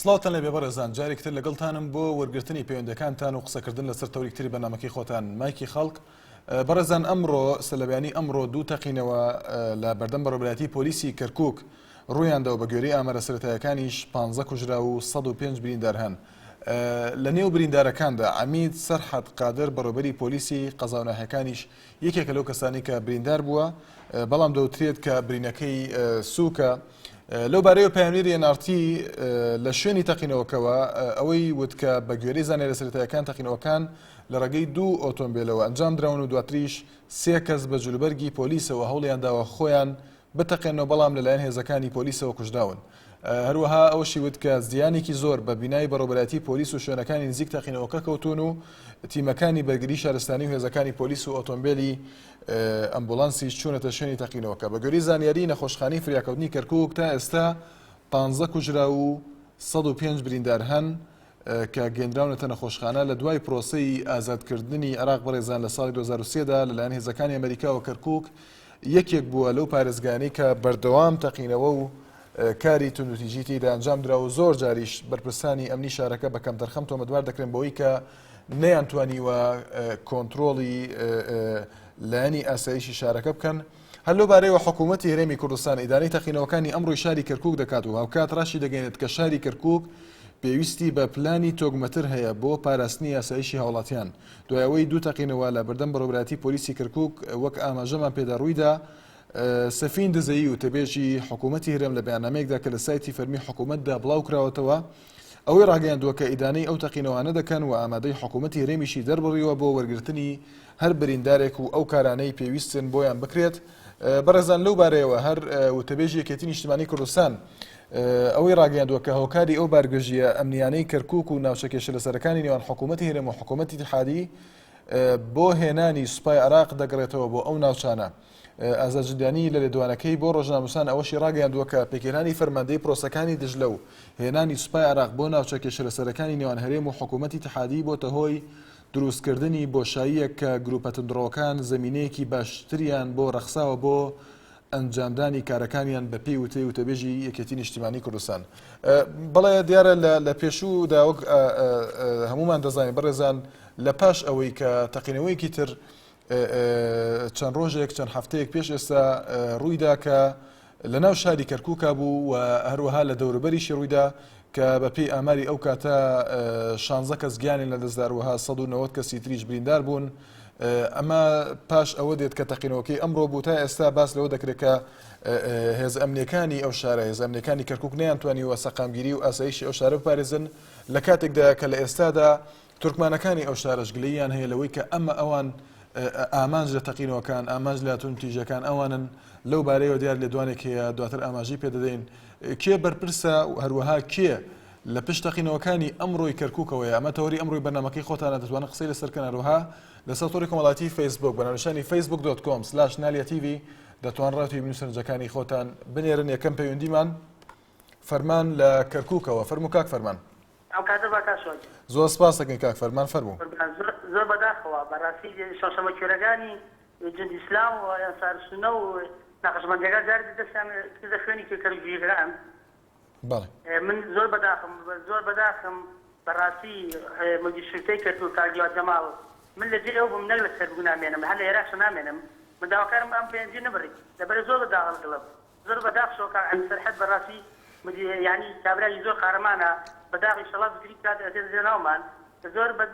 سڵاوتان لێبێ بەڕێزان جارێکی تر لەگەڵتانم بۆ وەرگرتنی پەیوەندەکانتان و قسەکردن لەسەر تەوریک تری بەرنامەکەی خۆتان مایکی خەڵک بەڕێزان ئەمڕۆ سەلەبیانی ئەمڕۆ دوو تەقینەوە لە بەردەم بەڕێوەبەرایەتی پۆلیسی کەرکک ڕوویانداو بە گوێرەی ئامارە سەرەتایەکانیش 15 کوژرا و 105 بریندار هەن لە نێو بریندارەکاندا عەمید سەرحەد قادر بەڕێوبەری پۆلیسی قەزا و ناحیەکانیش یەکێکە لەو کەسانی کە بریندار بووە بەڵام دەوترێت کە برینەکەی سووکە. لەو بارەیەوە پەیامنێری NRT لە شوێنی تەقینەوەکەوە ئەوەی وت کە بە گوێرەی زانیاریە سەرەتاییەکان تەقینەوەکان لە ڕێگەی دوو ئۆتۆمبیلەوە ئەنجام دراون و دواتریش سێ کەس بە جلوبەرگی پۆلیسەوە هەوڵیانداوە خۆیان بتەقێنەوە بەڵام لەلایەن هێزەکانی پۆلیسەوە کوژراون. هەروەها ئەوەشی وت کە زیانێکی زۆر بە بینای بەڕێوەبەرایەتی پۆلیس و شوێنەکانی نزیک تەقینەوەکە کەوتوون و تیمەکانی بەرگری شارستانی و هێزەکانی پۆلیس و ئۆتۆمبێلی ئەمبولانسیش چوونەتە شوێنی تەقینەوەکە. بە گوێرەی زانیاری نەخۆشخانەی فریاکەوتنی کەرکووک تا ئێستا 15 کوژراو و 105 بریندار هەن کە گەیندراونەتە نەخۆشخانە لە دوای پرۆسەی ئازادکردنی عێراق بەڕێزان لە ساڵی 2023 دا لەلایەن هێزەکانی ئەمریکاوە کەرکووک یەکێک بووە لەو پارێزگایانەی کە بەردەوام تەقینەوە و کاری توندوتیژی تێیدا ئەنجام درا و زۆر جاریش بەرپرسانی ئەمنی شارەکە بە کەمتەرخەم تۆمەتبار دەکرێن بەوەی کە نەیانتوانیوە کۆنترۆڵی لایەنی ئاسایشی شارەکە بکەن. هەر لەو بارەیەوە حکوومەتی هەرێمی کوردستان ئیدانەی تەقینەوەکانی ئەمڕۆی شاری کەرکووک دەکات و هاوکات ڕاشی دەگەیەنێت کە شاری کەرکووک پێویستی بە پلانی تۆکمەتر هەیە بۆ پاراستنی ئاسایشی هاوڵاتیان. دوای ئەوەی دوو تەقینەوە لە بەردەم بەڕێوەبەرایەتی پۆلیسی کەرکووک وەک ئاماژەمان پێدا ڕوویدا، سەفین دزەیی وتەبێژی حکوومەتی هەرێم لە بەیاننامەیەکدا کە لە سایتی فەرمی حکوومەتدا بڵاوکراوەتەوە، ئەوەی ڕاگەیاندووە کە ئیدانەی ئەو تەقینەوانە دەکەن و ئامادەی حکوومەتی هەرێمیشی دەربڕیوە بۆ وەرگرتنی هەر بریندارێک و ئەو کارانەی پێویستن بۆیان بکرێت. بەڕێزان لەو بارەیەوە هەر وتەبێژی یەکێتی نیشتمانی کوردستان ئەوەی ڕاگەیاندووە کە هۆکاری ئەو بارگرژییە ئەمنیانەی کەرکووک و ناوچە کێشەلەسەرەکانی نێوان حکوومەتی هەرێم و حکوومەتی ئیتیحادی بۆ هێنانی سوپای عێراق دەگەڕێتەوە بۆ ئەو ناوچانە. ئازاد جندیانی لە لێدوانەکەی بۆ ڕۆژنامەنووسان ئەوەشی ڕاگەیاندووە کە پێکهێنانی فەرماندەی پرۆسەکانی دجلە و هێنانی سوپای عێراق بۆ ناوچە کێشەلەسەرەکانی نێوان هەرێم و حکوومەتی ئیتیحادی بۆتە هۆی دروستکردنی بۆشاییەک کە گروپە توندڕەوەکان زەمینەیەکی باشتریان بۆ ڕەخساوە بۆ ئەنجامدانی کارەکانیان بە پێی وتەی وتەبێژی یەکێتی نیشتیمانی کوردستان. بەڵێ دیارە لە پێشوودا وەک هەمومان دەزانین بەڕێزان لە پاش ئەوەی کە تەقینەوەیەکی تر چەند ڕۆژێک چەند هەفتەیەک پێش ئێستا ڕوویدا کە لە ناو شاری کەرکووکا بوو و هەروەها لە دەوروبەریشی ڕوویدا کە بە پێی ئاماری ئەو کاتە شانزە کەس گیانیان لەدەستدا هەروەها 190 کەسی تریش بریندار بوون. ئەمە پاش ئەوە دێت کە تەقینەوەکەی ئەمڕۆ بوو تا ئێستا باس لەوە دەکرێت کە هێز ئەمنیەکانی ئەو شارە هێز ئەمنیەکانی کەرکک نەیانتوانیوە سەقامگیری و ئاسایشی ئەو شارە بپارێزن لە کاتێکدا کە لە ئێستادا تورکمانەکانی ئەو شارەش گلەییان هەیە لەوەی کە ئەمە ئەوان ئامانج لە تەقینەوەکان، ئامانج لە توندوتیژیەکان ئەوانن، لەو بارەیەوە دیار لێدوانێک هەیە دواتر ئاماژەی پێدەدەین کێ بەرپرسە و هەروەها کێ لە پشت تەقینەوەکانی ئەمڕۆی کەرکوکەوەیە ئەمە تەوەری ئەمڕۆی بەرنامەکەی خۆتانە دەتوانن قسەی لەسەر بکەن هەروەها لەسەر تۆڕی کۆمەڵایەتی فەیسبوک بە ناونیشانی Facebook dot com slash نالیا تیڤی دەتوان ڕای تێبینی و سەرنجەکانی خۆتان بنێرن یەکەم پەیوەندیمان فەرمان لە کەرکوکەوە فەرموو کاک فەرمان. ئەو کاتە با کاک شۆن. زۆر سپاس دەکەین کاک فەرمان فەرموو. قوربان زۆر زۆر بەداخەوە بەڕاستی شەمشەمەکوێرەکانی جوند ئیسلام و ئەنسار سونە و نەقشبەندیەکان جارێ تر دەستیان کردە خوێنی کەرو گویران. بەڵێ. من زۆر بەداخم زۆر بەداخم بەڕاستی مدیر شورتەی کەرکوک کاک جواد جەماڵ من لە جێی ئەو بم نەک لە کەرکوک نامێنم هەر لە ئێراقشە نامێنم من داواکارم ئەم پەیەندیە نەبڕیت لەبەرئ زۆر بەداخە دڵم زۆر بەداخ شەوە کاک عەلی سەرحەد بەڕاستی یانی کابرایکی زۆر قارەمانە بەداخ ئیشەڵا زوترین کات ئەتێتە ناومان زۆر بە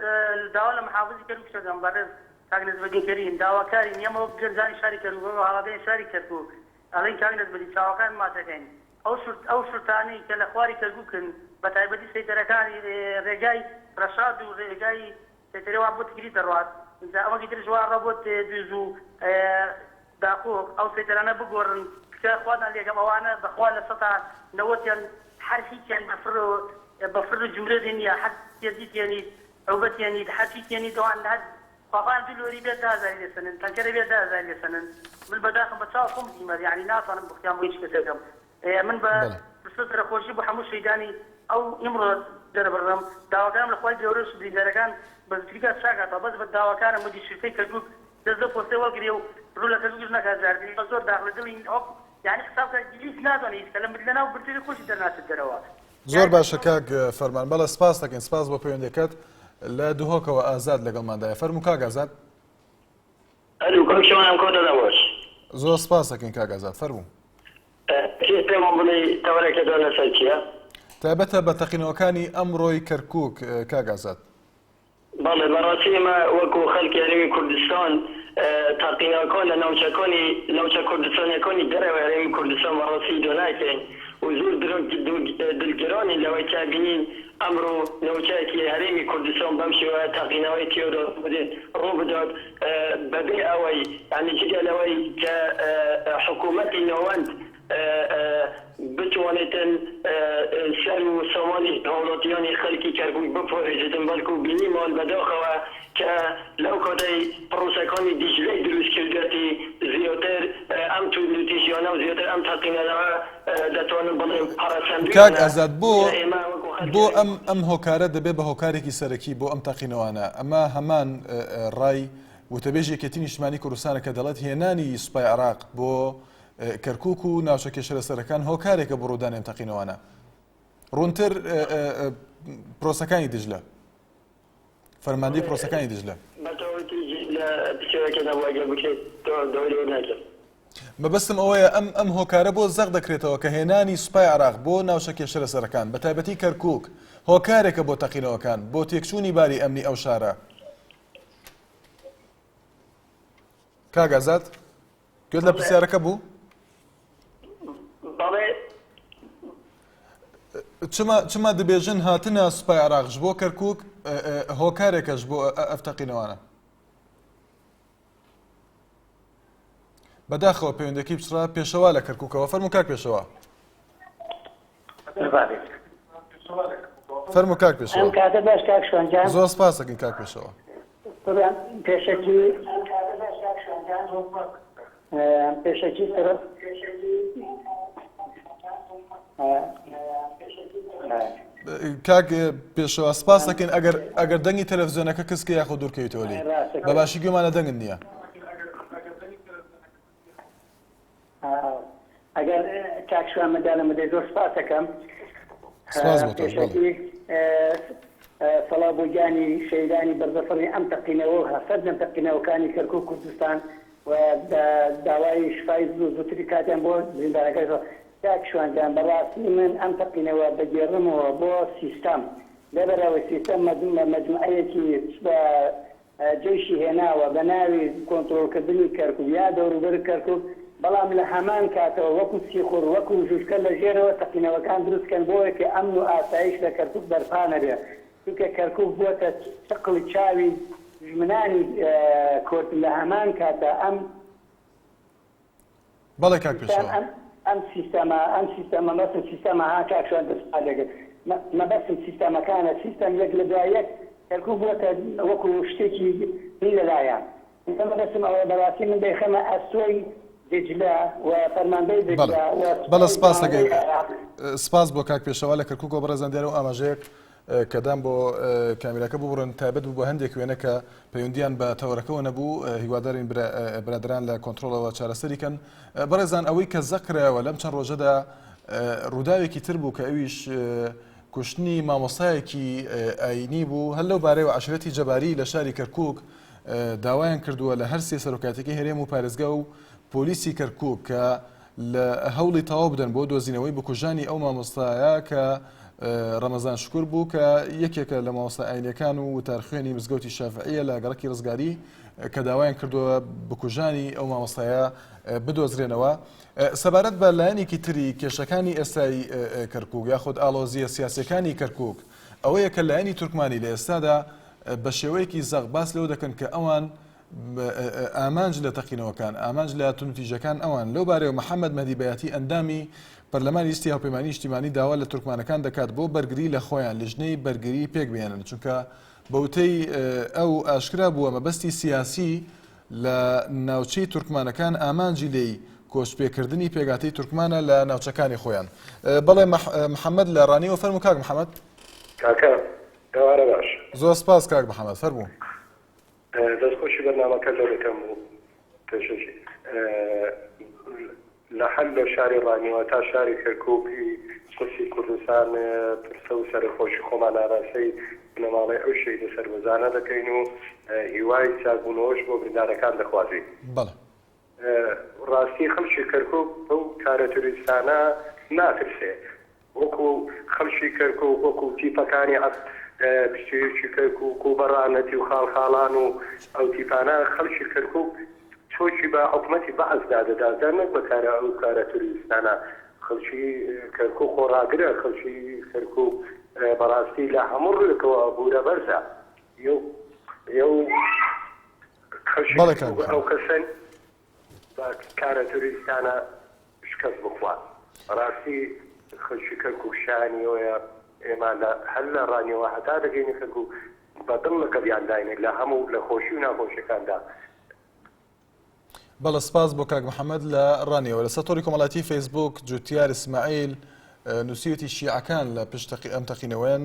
داوا لە محافزی کەرکوک دەکەم بەڕێز کاک نەجمەدین کەریم داواکارین ئێمە وەک گەنجانی شاری کەرکوک وەک هاوڵاتیانی شاری کەرکوک ئەڵێین کاک نەجمەدین چاوەکان ماچ دەکەین ئەو شورت ئەو شورتانەی کە لە خواری کەرکوکن بەتایبەتی سەیتەرەکانی ڕێگای ڕەشاد و ڕێگای سەیتەرێ وا بۆ تکریت دەڕوات ئینجا ئەوەکی تریش وا ڕا بۆ دوز و داقوق ئەو سەیتەرانە بگۆڕن تکایە خواتان لێکەم ئەوانە بەخوا لە سەتا نەوەتیان هەر هیچیان بە فڕ بە فڕ و جمرێدی نیە هەر تێزی تێنیت عوبە تێنیت هەرچی تێنیت ئەوان هەر خواخوایان دوو لۆری بێت دە هەزاری لێ سەنن تەنکەرێ بێت دە هەزاری لێ سەنن من بەداخم بە چاو خۆم دیمە یانی ناتوانم بوختیان بۆ هیچ کەسێ بکەم من بە بەڵێ. پرسە و سەرەخۆشی بۆ هەموو شەهیدانی ئەو ئیمڕۆ دەربڕم، داواکارم لە خوای گەورەش بریندارەکان بە زووترین کات چاکاتەوە، بەس بە داواکارم مدیر شرکەی کەرکوک دەست لەو پۆستەی هەڵگرێ و ڕوو لە کەرکوکیش نەکات جارتر، ئێمە زۆر داخ لە دڵین ئەوە یانی حساب کە هیچ ناتوانێ هیچ کە لە لەناو برتەکەی خۆشی دەرناچێت دەرەوە. زۆر باشە کاک فەرمان بەڵێ سپاس دەکەین سپاس بۆ پەیوەندەکەت لە دهۆکەوە ئازاد لەگەڵماندایە فەرموو کاک ئازاد. ئەلو کاک شوان ئەم کاتە باش. زۆر سپاس دەکەین کاک ئازاد فەرموو. پێت پێمان بڵێی تەوەرەکەتان لەسەر چیە؟ تایبەتە بە تەقینەوەکانی ئەمڕۆی کەرکوک کاک ئازاد. بەڵێ بەڕاستی ئێمە وەکو خەڵکی هەرێمی کوردستان تەقینەوەکان لە ناوچەکانی ناوچە کوردستانیەکانی دەرەوەی هەرێمی کوردستان بەڕاستی ئیدانە ئەکەین و زۆر دڵگرانین لەوەی کە بینین ئەمڕۆ ناوچەیەکی هەرێمی کوردستان بەم شێوەیە تەقینەوەی تیادا ڕووبدات بەبێ ئەوەی یانی جگە لەوەی کە حکوومەتی ناوەند بتوانێتن سەر و سامانی هاوڵاتیانی خەڵکی کەرکوک بپارێزێتن، بەڵکو بینیمان بەداخەوە کە لەو کاتەی پڕۆسەکانی دیجلەی دروست کردوەتی زیاتر ئەم توندوتیژیانە و زیاتر ئەم تەقینەوە دەتوانم بڵێم پەرەسەندویانە. کاک ئازاد بۆ بۆ ئەم ئەم هۆکارە دەبێ بە هۆکارێکی سەرەکی بۆ ئەم تەقینەوانە ئەمە هەمان ڕای وتەبێژی یەکێتی نیشتمانی کوردستانە کە دەڵێت هێنانی سوپای عێراق بۆ کەرکوک و ناوچە کێشەلەسەرەکان هۆکارێکە بۆ ڕوودانی ئەم تەقینەوانە. ڕوونتر پرۆسەکانی دجلە فەرماندەی پرۆسەکانی دجلە. مەبەستم ئەوەیە ئەم ئەم هۆکارە بۆ زەق دەکرێتەوە کە هێنانی سوپای عراق بۆ ناوچە کێشە لەسەرەکان بە تایبەتی کەرکک هۆکارێکە بۆ تەقینەوەکان بۆ تێکچوونی باری ئەمنی ئەو شارە. کاک ئازاد گوێت لە پرسیارەکە بوو؟ بەڵێ. چما چما دەبێژن هاتنە سوپای عراق بۆ کەرکک هۆکارێکەش بۆ ئەف تەقینەوانە بەداخەوە پەیوەندەکەی پچڕا پێشەوا لە کەرککەوە فەرموو کاک پێشەوا فەرموو کاک پێشەوا ئەم کاتە باش کاک شوان گیان زۆر سپاس دەکەین کاک پێشەوا پێشەکی پێشەکی سەرۆک کاک پێشەوا سپاس دەکەین ئەگەر ئەگەر دەنگی تەلەڤزیۆنەکە کزکە یاخود دوورکەویتەوە لێی بە باشی گوێمان لە دەنگت نییە. ئەگەر کاک شوان مەجالم بدەی زۆر سپاس ئەکەم. سپاس بۆ تۆش بەڵێ. پێشەکی سڵاو بۆ گیانی شەهیدانی بەرزەفڕی ئەم تەقینەوە و سەرجەم تەقینەوەکانی کەرکوک کوردستان و داوای شفای زوو زووتری کاتیان بۆ بریندارەکەش کاک شوان گیان بەڕاستی من ئەم تەقینەوە دەگێڕمەوە بۆ سیستەم لەبەرئەوەی سیستەم مەجموعەیەکی جەیشی هێناوە بە ناوی کۆنترۆڵکردنی کەرکوک یا دەوروبەر کەرکوک، بەڵام لە هەمان کاتەوە وەکو سیخوڕ وەکو ژوژکە لە ژێرەوە تەقینەوەکان دروست کەن بۆ ئەوەی کە ئەمن و ئاسایش لە کەرکوک بەرپا نەبێ چونکە کەرکوک بووەتە چقڵی چاوی دوژمنانی کورد لە هەمان کاتا ئەم بەڵێ کاک پێشەوا. ئەم ئەم سیستەمە ئەم سیستەمە مەبەستم سیستەمە ها کاک شوان دەست لێگرت مەبەستم سیستەمەکانە سیستەم یەک لە دوای یەک کەرکوک بووەتە وەکو شتێکی هی لەلایان مەبەستم ئەوەیە بەڕاستی من دەیخەمە ئەستۆی دیجلە و فەرماندەی بەڵێ دیجلە و بەڵێ سوپای سپاس دەکەین باڵای عێراق. سپاس بۆ کاک پێشەوا لە کەرکوکەوە بەڕێزان دیارە و ئاماژەیەک کە دام بۆ کامیراکە ببڕن تایبەت بوو بە هەندێک وێنە کە پەیوەندیان بە تەوەرەکەوە نەبوو هیوادارین برادران لە کۆنتترۆلەوە چارەسەری کەن بەڕێزان ئەوەی کە زەقرایەوە لەم چەند ڕۆژەدا ڕووداوێکی تر بوو کە ئەویش کوشتنی مامۆستایەکی ئاینی بوو هەر لەو بارەیەوە عشرەتی جەباری لە شاری کەرکک داوایان کردووە لە هەرسێ سەرۆکاتەکەی هەرێم و پارێزگا و پۆلیسی کەرکک کە لە هەوڵی تەواو بدەن بۆ دۆزینەوەی بکوژانی ئەو مامۆستایە کە ڕەمەزان شکور بوو کە یەکێکە لە مامۆستا ئاینەکان و وتارخوێنی مزگەوتی شافعیە لە گەڕەکی ڕزگاری کە داوایان کردووە بکوژانی ئەو مامۆستایە بدۆزرێنەوە. سەبارەت بە لایەنێکی تری کێشەکانی ئێستای کەرکک یاخود ئاڵۆزیە سیاسەکانی کەرکک ئەوەیە کە لایەنی تورکمانی لە ئێستادا بە شێوەیەکی زەق باس لەوە دەکەن کە ئەوان ئامانج لە تەقینەوەکان، ئامانج لە توندوتیژەکان ئەوان. لەو بارەیەوە محەمەد مەهدی بەیاتی ئەندامی پەرلەمانی لیستی هاوپەیمانی نیشتیمانی داوا لە تورکمانەکان دەکات بۆ بەرگری لە خۆیان لیژنەی بەرگری پێکبهێنن چونکە بەوتەی ئەو ئاشکرا بووە مەبەستی سیاسی لە ناوچەی تورکمانەکان ئامانجی لێی کۆچپێکردنی پێکهاتەی تورکمانە لە ناوچەکانی خۆیان. بەڵێ محەمەد لە ڕانیەوە فەرموو کاک محەمەد. کاکە ئێوارە باش. زۆر سپاس کاک محەمەد فەرموو. دەست خۆشی بەرنامەکە لۆ دەکەم و پێشەکی لە هەر لە شاری ڕانیەوە تا شاری کەرکوک. قورسی کوردستان پرسە و سەرەخۆشی خۆمان ئاراستەی بنەماڵەی ئەو شەهیدە سەربەرزانە دەکەین و هیوای چاکبوونەوەش بۆ بریندارەکان دەخوازین. بەڵێ. ڕاستی خەڵکی کەرکوک بەو کارە تروریستانە ناترسێ وەکو خەڵکی کەرکوک وەکو تیپەکانی عەب 21 ی کەرکوک و بەڕانەتی و خاڵخاڵان و ئەو تیپانە خەڵکی کەرکوک چۆکی بە حکومەتی بەعس دادەدا جا نەک بە کارە ئەو کارە تروریستانە خەڵکی کەرکوک خۆڕاگرە خەڵکی کەرکوک بەڕاستی لە هەموو ڕوێکەوە بورە بەرزە یەو یەو خەڵکی بەڵێ کاک کەرکوک ئەو محەمەد. کەسەن بە کارە تروریستانە شکست بخوات بەڕاستی خەڵکی کەرکوک شایانی ئەوەیە ئێمە لە هەر لە ڕانیەوە هەتا دەگەینە کەرکوک بە دڵ لەگەڵیان داین لە هەموو لە خۆشی و ناخۆشیەکاندا. بەڵێ سپاس بۆ کاک محەمەد لە ڕانیەوە. لەسەر تۆڕی کۆمەڵایەتی فەیسبووک جوتیار ئیسماعیل نووسیویەتی شیعەکان لە پشت ئەم تەقینەوەیان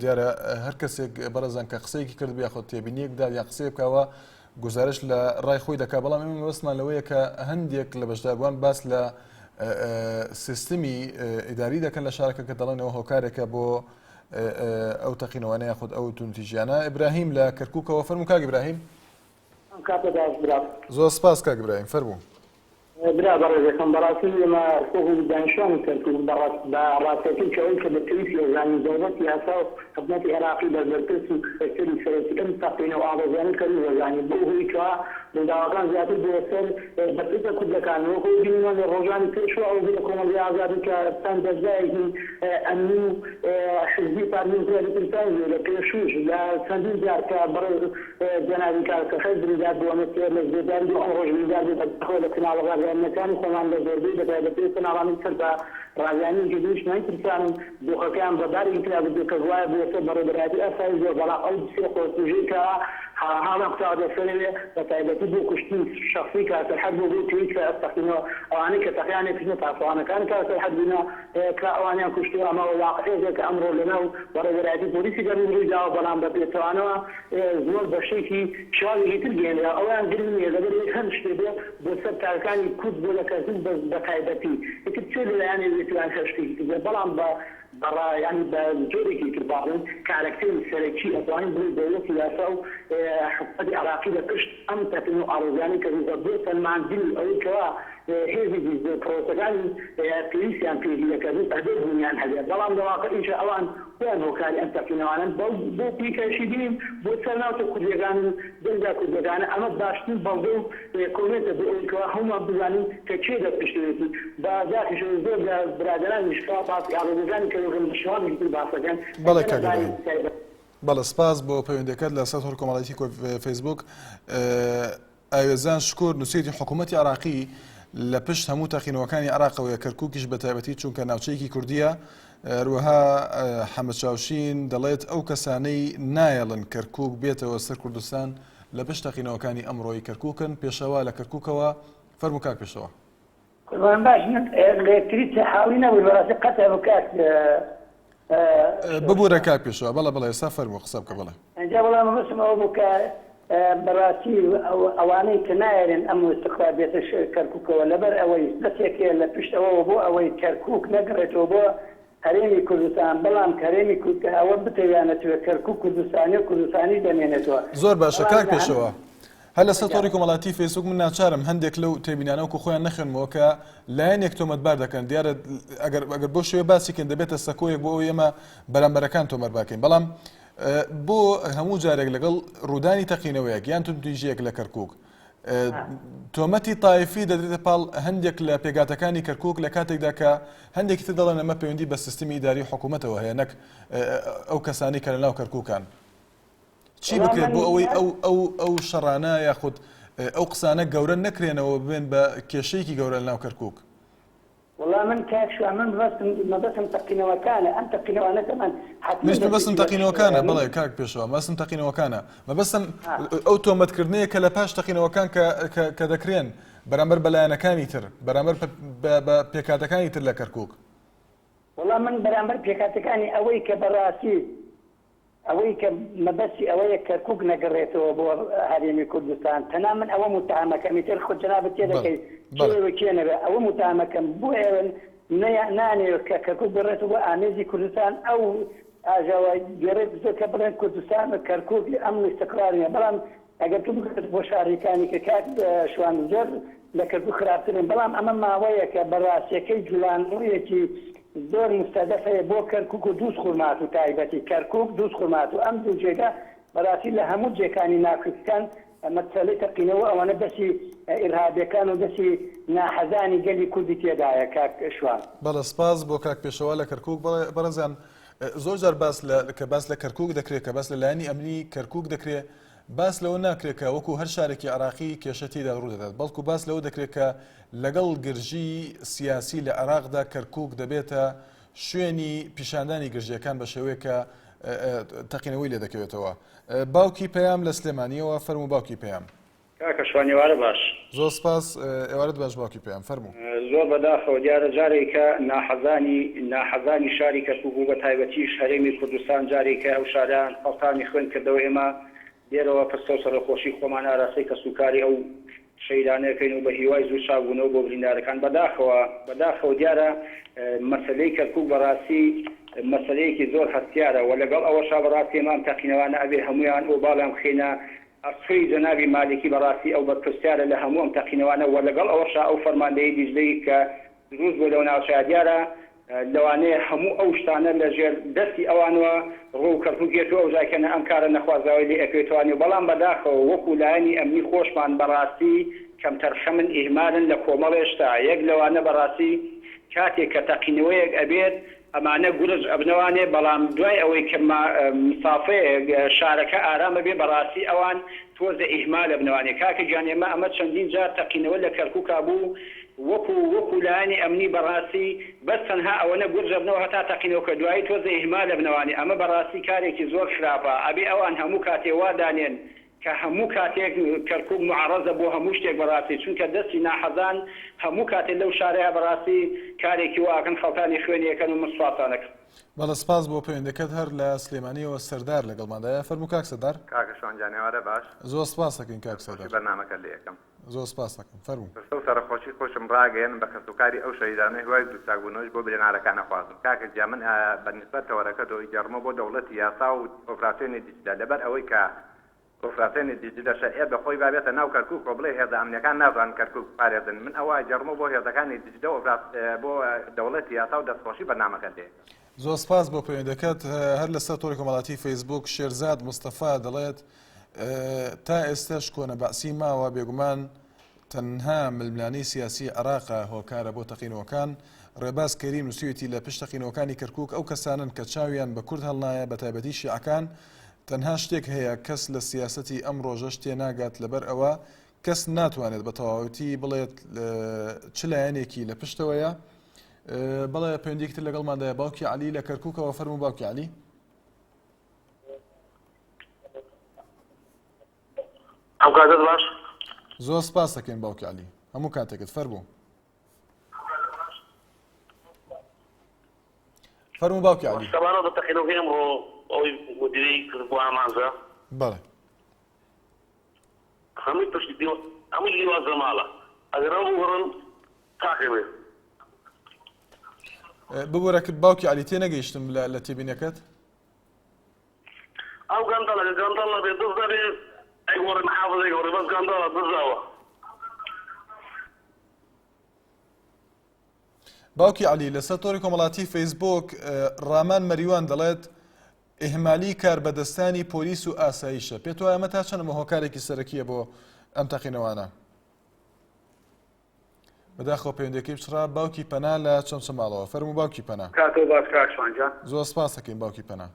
دیارە هەر کەسێک بەڕێزان کە قسەیەکی کرد یاخود تێبینیەک بدات یان قسەیە بکەوە گوزارش لە ڕای خۆی دەکات بەڵام ئێمە مەبەستمان لەوەیە کە هەندێک لە بەشداربووان باس لە سیستمی ئیداری دەکەن لە شارەکە کە دەڵێنەوە هۆکارێکە بۆ ئەو تەقینەوانە یاخود ئەو توندوتیژیانە ئیبراهیم لە کەرکووکەوە فەرموو کاک ئیبراهیم ئەم کاتە باش برام. زۆر سپاس کاک ئیبراهیم فەرموو. برا بەڕێزەکەم بەڕاستی ئێمە وەکو دانیشتوانی کەرکوک بەڕاست بە ڕاستەکەی کە ئەوەی کە بە پێویستی ئەزانین دەوڵەتی یاسا و حکومەتی عێراقی بە بەرپرس و فەکتەری سەرەکی ئەم تەقینە و ئاڵۆزیانەی کەرکوک ئەزانین بەو هۆی کەوا ڕووداوەکان زیاتر بۆ سەر بەرپرسە کوردەکان وەکو بینیمان لە ڕۆژانی پێشوە ئەو بوو لە کۆمەڵگەی ئازادی کە چەند دەزگایەکی ئەمنی و حزبی پارتی دیموکراتی کوردستان لە پێشووش لە چەندین جار کە بەڕێز جەنابی کاک سەخەر بریندار بووە مەسیح لە زێداری بۆ ئەمڕۆش بریندار بوو بەداخەوە لە کەناڵە ڕاگەیاندنەکانی خۆمان لە زۆربەی بەتایبەتی ئەو کەناڵانەی سەر بە ڕاگەیاندنی یەکێتی نیشتمانی ترسان و دۆخەکەیان بە بارێکی ترا بردووە کە گوایە بووە سەر بەڕێوەبەرایەتی ئاسایش بووە بەڵام ئەو سێ خۆکوژەی کە هاڵیان کوتاوەتە سەرەوێ بەتایبەتی بۆ کوشتنی شەخسی کاک سەرحەد بووە بۆ پێویست کە تەقینەوە ئەوانەی کە تەقیان لێکردنە پاسەوانەکانی کاک سەرحەد بوونە کە ئەوانیان کوشتووە، ئەمە واقعێکە کە ئەمڕۆ لەناو بەڕێوەبەرایەتی پۆلیسی کەرکوک ڕوویداوە، بەڵام بە پێچەوانەوە زۆر بە شتێکی شێوازێکی تر گەیەنراوە، ئەوەیان گرنگ نییە، لەبەرئەوەی هەر شتێ بێ بۆ سەر تاکەکانی کورد بۆ لە کەرکوک بە بە تایبەتی ئیتر چ لە لایەنێک بێت یان هەر شتێکی تر بێت، بەڵام بە بە ڕا یانی بە جۆرێکی تر با بڵێین کارەکتەری سەرەکی ئەتوانین بڵێین دەوڵەتی یاسا و حکومەتی عێراقی لە پشت ئەم تەقین و ئاڵۆزیانەی کەرکوکە بۆ سەلماندنی ئەوەی کەوا هێزی دیزە و پرۆسەکانی پێویستیان پێیەتی لە کەرکوک ئەبێت بوونیان هەبێت، بەڵام لە واقعیشا ئەوان خۆیان هۆکاری ئەم تەقینەوانەن بەو بۆ پیکەشی بین بۆ سەر ناوچە کوردیەکان و دەزگا کوردیەکانە ئەمە باشترین بەڵگە و کۆمێنتە بۆ ئەوەی کەوا هەموومان بزانین کە کێ لە پشتەوەیەتی بە داخیشەوە زۆر لە برادەرانیش کەوا باسی ئاڵۆزیەکانی کەرکوکن بە شێوازێکی تر باس دەکەن بەڵێ ئەکەنە کاک باری ئیبراهیم. تایبەت. بەڵێ سپاس بۆ پەیوەندیەکەت لە سەر تۆڕی کۆمەڵایەتی فەیسبووک. ئاوێزان شکور نووسیویەتی حکوومەتی عێراقی لە پشت هەموو تەقینەوەکانی عێراقەوەیە، کەرکووکیش بە تایبەتی چونکە ناوچەیەکی کوردییە. هەروەها حەمە چاوشین دەڵێت ئەو کەسانەی نایەڵن کەرکووک بێتەوە سەر کوردستان لە پشت تەقینەوەکانی ئەمڕۆی کەرکووکن. پێشەوا لە کەرکووکەوە، فەرموو کاک پێشەوا. قوربان باش من لە یەکتری حاڵی نەبووین بەڕاستی قەتع بوو کاک ببورە کاک پێشەوا بەڵێ بەڵێ ئێستا فەرموو قسە بکە بەڵێ. ئینجا وەڵا مەبەستم ئەوە بوو کە بەڕاستی ئەوانەی کە نایەرێن ئەم ئیستقرار بێتە کەرکوکەوە لەبەر ئەوەی دەستێک هەیە لە پشت ئەوەوە بۆ ئەوەی کەرکوک نەگەڕێتەوە بۆ هەرێمی کوردستان بەڵام هەرێمی کورد ئەوە بتەوێ یان نەتەوێ کەرکوک کوردستانیە و کوردستانیش دەمێنێتەوە زۆر باشە بەڵام کاک لە هەم پێشەوا هەر لەسەر تۆڕی کۆمەڵایەتی فەیسبوک من ناچارم هەندێک لەو تێبینانە وەکو خۆیان نەخوێنمەوە کە لایەنێک تۆمەتبار دەکەن دیارە ئەگەر ئەگەر بۆ شێوە باسی کەن دەبێتە سەکۆیەک بۆ ئەوەی ئێمە بەرامبەرەکان تۆمەتبار کەین بەڵام بۆ هەموو جارێک لەگەڵ ڕوودانی تەقینەوەیەک یان توندوتیژیەک لە کەرکک تۆمەتی تایفی دەدرێتە پاڵ هەندێک لە پێگاتەکانی کەرکک لە کاتێکدا کە هەندێکی تر دەڵێن ئەمە پەیوەندی بە سیستمی ئیداری حکوومەتەوە هەیە نەک ئەو کەسانی کە لە ناو کەرککان چی بکرێت بۆ ئەوەی ئەو ئەو ئەو شەڕانە یاخود ئەو قسانە گەورە نەکرێنەوە ببێن بە کێشەیەکی گەورە لە ناو کەرکک وەڵا من کاک شوان من مەبەستم مەبەستم تەقینەوەکانە ئەم تەقینەوانە تەبعەن حەتمەن منیش مەبەستم دەستێکی لە تەقینەوەکانە پشتەوەیە من بەڵێ کاک پێشەوا مەبەستم تەقینەوەکانە مەبەستم ها ئەو تۆمەتکردنەیە کە لە پاش تەقینەوەکان کە کە کە دەکرێن بەرامبەر بە لایەنەکانی تر بەرامبەر بە بە بە پێکهاتەکانی تر لە کەرکوک. وەڵا من بەرامبەر پێکهاتەکانی ئەوەی کە بەڕاستی ئەوەی کە مەبەستی ئەوەیە کەرکوک نەگەڕێتەوە بۆ هەرێمی کوردستان تەنها من ئەوە موتەهەمەکەم ئیتر خۆ جەنابت بەڵێ تێدەکەی بەڵێ. کێ و کێ نەبێ ئەوە موتەهەمەکەم بۆ ئێوە. نانەوێت کە کەرکوک بگەڕێتەوە بۆ ئامێزی کوردستان ئەو ئاژاوە گێڕێ بزۆ کە بڵێن کوردستان و کەرکوک ئەمن و ئیستقرار نیە بەڵام ئەگەر تۆ بگەڕێت بۆ شارەکانی کە کاک شوان زۆر لە کەرکوک خراپترن بەڵام ئەمە ماوەیەکە بە ڕاستیەکەی جولاندنەوەیەکی زۆر مستەدەف هەیە بۆ کەرکوک و دووز خورماتوو تایبەتی کەرکوک دووز خورماتوو ئەم دوو جێگا بەڕاستی لە هەموو جێکانی ناکوکەکان مەسەلەی تەقینەوە ئەوانە دەستی ئیرهابیەکان و دەستی ناحەزانی گەلی کوردی تێدایە کاک شوان. بەڵێ سپاس بۆ کاک پێشەوا لە کەرکوک بەڵێ بەڕێزان زۆر جار باس لە کە باس لە کەرکوک دەکرێت کە باس لە لایەنی ئەمنی کەرکوک دەکرێت باس لەوە ناکرێت کە وەکو هەر شارێکی عێراقی کێشە تێیدا ڕوودەدات بەڵکو باس لەوە دەکرێت کە لەگەڵ گرژی سیاسی لە عێراقدا کەرکوک دەبێتە شوێنی پیشاندانی گرژیەکان بە شێوەیەک کە تەقینەوەی لێ دەکەوێتەوە. باوکی پەیام لە سلێمانیەوە فەرموو باوکی پەیام. کاکە شوان ئێوارە باش. زۆر سپاس ئێوارەت باش باوکی پەیام فەرموو. زۆر بەداخەوە دیارە جارێکە ناحەزانی ناحەزانی شاری کەرکوک و بەتایبەتیش هەرێمی کوردستان جارێکە ئەو شارەیان خەڵتانی خوێن کردەوە ئێمە لێرەوە پرسە و سەرەخۆشی خۆمان ئاراستەی کەسوکاری ئەو شەهیدانە ئەکەین و بە هیوای زوو چاکبوونەوە بۆ بریندارەکان. بەداخەوە بەداخەوە دیارە مەسەلەی کەرکوک بەڕاستی مەسەلەیەکی زۆر هەستیارە و لەگەڵ ئەوەشا بەڕاستی ئێمە ئەم تەقینەوانە ئەبێ هەموویان ئۆباڵیان بخەینە ئەستۆی جەنابی مالیکی بەڕاستی ئەو بەرپرسیارە لە هەموو ئەم تەقینەوانە و لەگەڵ ئەوەشا ئەو فەرماندەیی دیجلەی کە دروست بووە لەو ناوچەیە دیارە لەوانەیە هەموو ئەو شتانە لە ژێر دەستی ئەوانەوە ڕوو کەرکوک یەت و ئەوجای کەنە ئەم کارە نەخوازراوەی لێ ئەکەوێتەوانێ بەڵام بەداخەوە وەکو لایەنی ئەمنی خۆشمان بەڕاستی کەمتەرخەمن ئیهمالن لە کۆمەڵێ شتا یەک لەوانە بەڕاستی کاتێک کە تەقینەوەیەک ئەبێت ئەمانە گورج ئەبنەوانێ بەڵام دوای ئەوەی کە مسافەیەک شارەکە ئارام ئەبێ بەڕاستی ئەوان تۆزێ ئیهمال ئەبنەوانێ کاکە گیان ئێمە ئەمە چەندین جار تەقینەوە لە کەرکوکا بوو وەکو وەکو لایەنی ئەمنی بەڕاستی بەس تەنها ئەوەنە گورج ئەبنەوە هەتا تەقینەوەکە دوایی تۆزێ ئیهمال ئەبنەوانێ ئەمە بەڕاستی کارێکی زۆر خراپە ئەبێ ئەوان هەموو کاتێ وا دانێن کە هەموو کاتێک کەرکوک موعەڕەزە بۆ هەموو شتێک بەڕاستی چونکە دەستی ناحەزان هەموو کاتێ لەو شارەیا بەڕاستی کارێکی وا ئەکەن خەڵتانی خوێنی ئەکەن و من سوپاستان ئەکەم. بەڵێ سپاس بۆ پەیوەندەکەت هەر لە سلێمانیەوە سەردار لەگەڵماندایە فەرموو کاک سەردار. کاکە شوان گیان ئێوارە باش. زۆر سپاس ئەکەین کاک سەردار. دەستخۆشی بەرنامەکەت لێ ئەکەم. زۆر سپاس ئەکەم فەرموو. پرسە و سەرەخۆشی خۆشم ڕاگەیەنم بە کەسوکاری ئەو شەهیدانەی هیوای زوو چاکبوونەوەش بۆ برینارەکان ئەخوازم کاکە گیان من بە نیسبەت تەوەرەکەتەوە ئیگەڕمەوە بۆ دەوڵەتی یاسا و ئۆپراسیۆنی دیجلە لەبەر ئەوەی کە ئۆپراسیۆنی دیجلە شەرعیەت بە خۆی با بێتە ناو کەرکوک و بڵێ هێزە ئەمنیەکان نازانن کەرکوک بپارێزن من ئەوە ئەگێڕمەوە بۆ هێزەکانی دیجلە و بۆ دەوڵەتی یاسا و دەستخۆشی بەرنامەکەت لێ ئەکەم. زۆر سپاس بۆ پەیوەندەکەت. هەر لەسەر تۆڕی کۆمەڵاتی فەیسبووک شێرزاد مستەفا دەڵێت، تا ئێستەش کۆنە بەعسی ماوە، بێگومان تەنها ململانێی سیاسی عێراقە هۆکارە بۆ تەقینەوەکان، ڕێباز کەریم نووسیویەتی لە پشت تەقینەوەکانی کەرکوک ئەو کەسانەن کە چاویان بە کورد هەڵنایە بەتایبەتی شیعەکان، تەنها شتێک هەیە کەس لە سیاسەتی ئەم ڕۆژەش تێناگات لەبەر ئەوە کەس ناتوانێت بە تەواوەتی بڵێت چ لایەنێکی لە پشتەوەیە. بەڵێ پەیوەندیەکی تر لەگەڵماندایە باوکی عەلی لە کەرکوکەوە فەرموو باوکی عەلی. ئەم کاتت باش. زۆر سپاس دەکەین باوکی عەلی هەموو کاتێکت فەرموو. فەرموو باوکی عەلی. سەبارەت بە تەقینەوەکەی ئەمڕۆ ئەوەی مدیرەی کرد بۆ ئامانجە. بەڵێ. هەمووی پشتی دیوە هەمووی لیوا جەماڵە ئەگەر ئەو بگۆڕن تاقی بێ. ببورە باوکی عەلی تێنەگەیشتم لە تێبینەکەت. ئەو گەندەڵە کە گەندەڵ نەبێ دز نەبێ ئەیگۆڕێ محافز ئەیگۆڕێ بەس گەندەڵە دزەوە. باوکی عەلی لەسەر تۆڕی کۆمەڵاتی فەیسبوک ڕامان مەریوان دەڵێت ئیهمالی کاربەدەستانی پۆلیس و ئاسایشە پێت وایە ئەمە تا چەند ئەمە هۆکارێکی سەرەکیە بۆ ئەم تەقینەوانە؟ بەداخەوە پەیوەندەکەی بچڕا باوکی پەنا لە چەمچەماڵەوە فەرموو باوکی پەنا. کاتەوە باش کاک شوان گیان. زۆر سپاس دەکەین باوکی پەنا.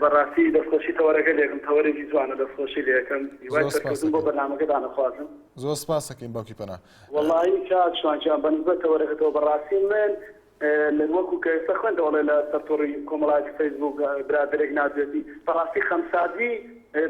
بەڕاستی دەستخۆشی تەوەرەکە لێکم تەوەرێکی جوانە دەستخۆشی لێکەم هیوای زۆر سپاس سەرکەوتن بۆ دەکەین. بەرنامەکەتان ئەخوازم. زۆر سپاس دەکەین باوکی پەنا. وەڵایی کاک شوان گیان بە نسبەت تەوەرەکەتەوە بەڕاستی من لە وەکو کە ئێستا خوێندەوە ئەڵێ لە سەر تۆڕی کۆمەڵایەتی فەیسبووک برادەرێک ناردوێتی بەڕاستی خەمساردی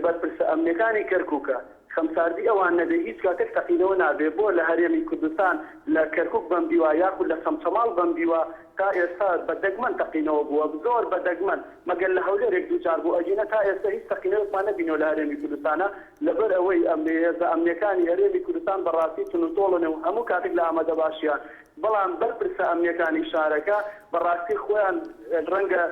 بەرپرسە ئەمنیەکانی کەرکوکە. خەمساردی ئەوان نەبێ هیچ کاتێک تەقینەوە نابێ بۆ لە هەرێمی کوردستان لە کەرکوک بەم دیوا یاخود لە چەمچەماڵ بەم دیوا تا ئێستا بە دەگمەن تەقینەوە بووە زۆر بە دەگمەن مەگەر لە هەولێر یەک دووجار بوو ئەگینا تا ئێستا هیچ تەقینەوەیەکمان نەبینیوە لە هەرێمی کوردستانا لەبەر ئەوەی ئەم هێزە ئەمنیەکانی هەرێمی کوردستان بەڕاستی تونوتۆڵن و هەموو کاتێک لە ئامادەباشیان بەڵام بەرپرسە ئەمنیەکانی شارەکە بەڕاستی خۆیان ڕەنگە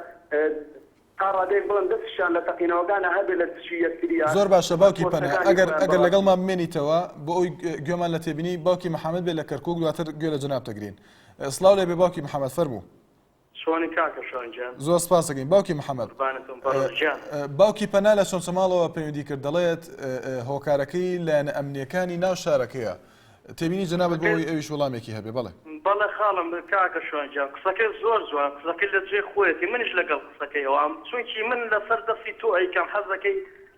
تا ڕادەیەک بڵێم دەستیشیان لە تەقینەوەکانا هەبێ لە دژی یەکتریان زۆر باشە باوکی پەنا پۆستەکانی ئەگەر خۆیان ئەگەر بەڕاستی. لەگەڵمان بمێنیتەوە بۆ ئەوی گوێمان لە تێبینی باوکی محەمەد بێ لە کەرکوک دواتر گوێ لە جەنابت دەگرین سڵاو لێ بێ باوکی محەمەد فەرموو. چۆنی کاکە شوان گیان؟ زۆر سپاس دەکەین باوکی محەمەد. قوربانتم بەڕێز گیان. باوکی پەنا لە چەمچەماڵەوە پەیوەندی کرد دەڵێت هۆکارەکەی لایەنە ئەمنییەکانی ناو شارەکەیە تێبینی جەنابت بۆ ئەوەی ئەویش وەڵامێکی هەبێ بەڵێ. بەڵێ خاڵم کاکە شوان گیان قسەکەی زۆر جوان قسەکەی لە جێی خۆیەتی منیش لەگەڵ قسەکەی ئەوام چونکی من لەسەر دەستی تۆ ئەیکەم حەزەکەی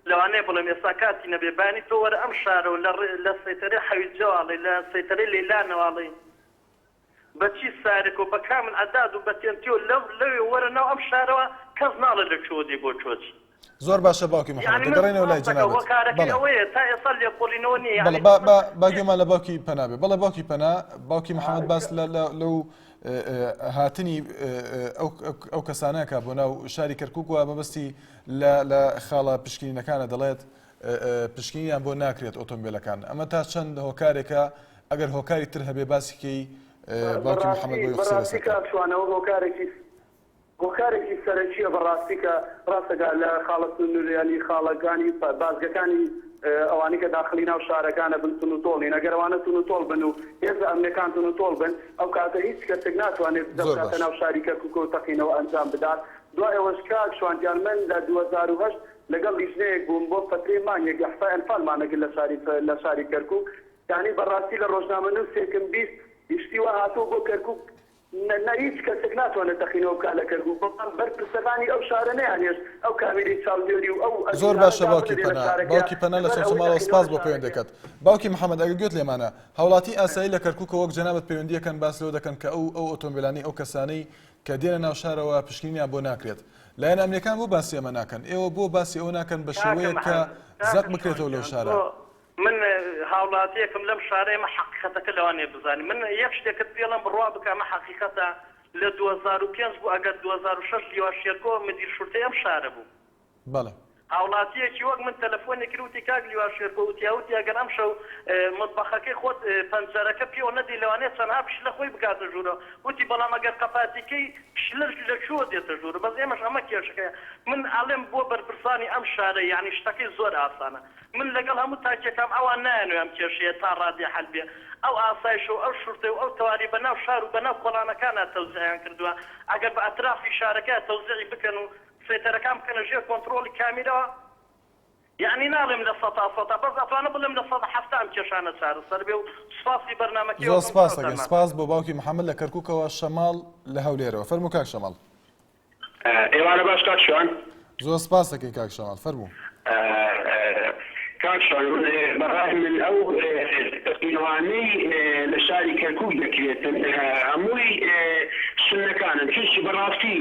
لەوانەیە بڵێم ئێستا کاتی نەبێ بانی تۆ وەرە ئەم شارەو لە لە سەیتەرەی حەویجەوە ئەڵێی لە سەیتەرەی لەیلانەوە ئەڵێی بە چی سارێک و بە کامل عەداد و بە تێنتی و لەو لەوێ وەرە ناو ئەم شارەوە کەس ناڵێ لە کوێوە دێی بۆ کوێ چی. زۆر باشە باوکی محمد یانی من دەگەڕێینەوە لای ڕاست دەکەم جەنابت هۆکارەکەی بەڵێ. ئەوەیە تا ئێستا لێکۆڵینەوە نییە بەڵێ یانی با من با با گوێمان لە باوکی پەنا بێ بەڵێ باوکی پەنا باوکی محمد باس لە لە لەو هاتنی ئەو ئەو کەسانە کە بۆ ناو شاری کەرکوک و مەبەستی لە لە خاڵە پشکنینەکانە دەڵێت پشکنینیان بۆ ناکرێت ئۆتۆمبیلەکان ئەمە تا چەند هۆکارێکە ئەگەر هۆکاری تر هەبێ باسی کەی باوکی محمد بۆی قسەی بەڕاستی لەسەر کاک شوان ئەوە هۆکارێکی هۆکارێکی سەرەکیە بەڕاستی کە ڕاستەکە لە خاڵە سنوریانی خاڵەکانی بازگەکانی ئەوانەی کە داخلی ناو شارەکانە بن تونوتۆڵ نین ئەگەر ئەوانە تونوتۆڵ بن و هێزە ئەمنیەکان تونوتۆڵ بن ئەو کاتە هیچ کەسێک ناتوانێت دزە زۆر بکاتە باش. ناو شاری کەرکوکەوە تەقینەوە ئەنجام بدات دوای ئەوەش کاک شوان گیان من لە 2008 لەگەڵ لیژنەیەک بووم بۆ فەترەی مانگێک ئیحسای ئەنفالمان ئەکرد لە شاری لە شاری کەرکوک یانی بەڕاستی لە ڕۆژنامەنووسێکم 20 شتی وا هاتووە بۆ کەرکوک نە نە هیچ کەسێک ناتوانێت تەقینەوە بکات لە کەرکوک بەڵام بەرپرسەکانی ئەو شارە نەیانهێشت ئەو کامیرەی چاودێری و ئەو زۆر ئەجهیزانە باشە باوکی دابنرێ لە پەنا شارەکە باوکی پەنا لە لەبەر ئەوەی چەمچەماڵەوە تەقینەوە سپاس لە بۆ شارەکە پەیوەندەکەت باوکی محەمەد ئەگەر گوێت لێمانە هاوڵاتی ئاسایی لە کەرکوکەوە وەک جەنابت پەیوەندیەکەن باس لەوە دەکەن کە ئەو ئەو ئۆتۆمبیلانەی ئەو کەسانەی کە دێنە ناو شارەوە پشکنینیان بۆ ناکرێت لایەنە ئەمنیەکان بۆ باسی ئەمە ناکەن ئێوە بۆ باسی ئەوە ناکەن بە کاکە شێوەیەک کە محەمەد زەق کاکە شوان بکرێتەوە لەو گیان شارە. تۆ من هاوڵاتیەکم لەم شارە ئێمە حەقیقەتەکە لەوانەیە بزانی من یەک شتێکت پێڵێم بڕوا بکە ئەمە حەقیقەتە لە 2005 بوو ئەگەر 2006 لیوا شێرکۆ مدیر شورتەی ئەم شارە بوو بەڵێ. هاوڵاتیەکی وەک من تەلەفۆنی کرد وتی کاک لیوا شێرکۆ وتیا وتی ئەگەر ئەمشەو مەتبەخەکەی خۆت پەنجەرەکە پێوە نەدەی لەوانەیە چەندها پشلە خۆی بکاتە ژوورەوە وتی بەڵام ئەگەر قەپاتی کەی پشلەش لە کوێوە دێتە ژوورە بەس ئێمەش ئەمە کێشەکەیە من ئەڵێم بۆ بەرپرسانی ئەم شارە یانی شتەکەی زۆر ئاسانە من لەگەڵ هەموو تاکێکام ئەوان نایانەوێ ئەم کێشەیە تا ڕادەیە حەل بێ ئەو ئاسایشە و ئەو شورتەی و ئەو تەواری بە ناو شار و بە ناو کۆڵانەکانا تەوزیعیان کردووە ئەگەر بە ئەترافی شارەکەیا تەوزیعی بکەن و سەیتەرەکان بکەنە ژێر کۆنتڕۆڵی کامیرەوە یەعنی ناڵێم لە سەتا سەتا بەس ئەتوانم بڵێم 70% ئەم کێشانە چارەسەر بێ و سوپاسی بەرنامەکەی زۆر ئەوکەم سپاس چاوتان دەکەین ماچ. سپاس بۆ باوکی محەمەد لە کەرکوکەوە شەماڵ لە هەولێرەوە فەرموو کاک شەماڵ. ئێوارە باش کاک شوان. زۆر سپاس دەکەین کاک شەماڵ فەرموو. کاک شوان بەڕای من ئەو تەقینەوانەی لە شاری کەرکوک دەکرێتن هەمووی سوننەکانن چونکی بەڕاستی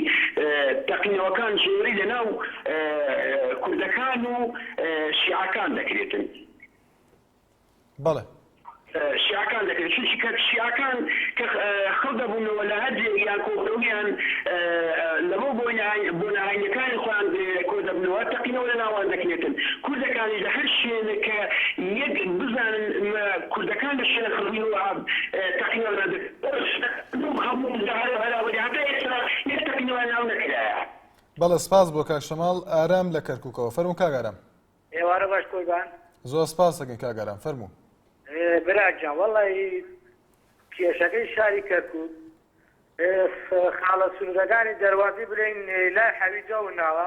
تەقینەوەکان زۆری لەناو کوردەکان و شیعەکان دەکرێتن. بەڵێ. شیعەکان دەکرێت چونکی کە شیعەکان کە خڕ دەبوونەوە لە هەر جێیەک یان کۆبوونەوەیان لەبۆ بۆنە ئاینیەکانی خۆیان کۆ دەبنەوە تەقینەوە لە ناوان دەکرێتن کوردەکانیش لە هەر شوێنێک کە یەک بزانن کوردەکان لە شوێنە خڕبوونەوە تەقینەوە لە هەموو هەرە هەراوەری هەتا ئێستا یەک تەقینەوە ناو نەکرایە. بەڵێ سپاس بۆ کاک شەماڵ ئارام لە کەرکوکەوە فەرموو کاک ئارام. ئێوارە باش قوربان. زۆر سپاس دەکەین کاک ئارام فەرموو. برا گیان وەڵی کێشەکەی شاری کەرکوک خاڵە سنوورەکانی دەروازی بلین لای حەویجە و ناوە.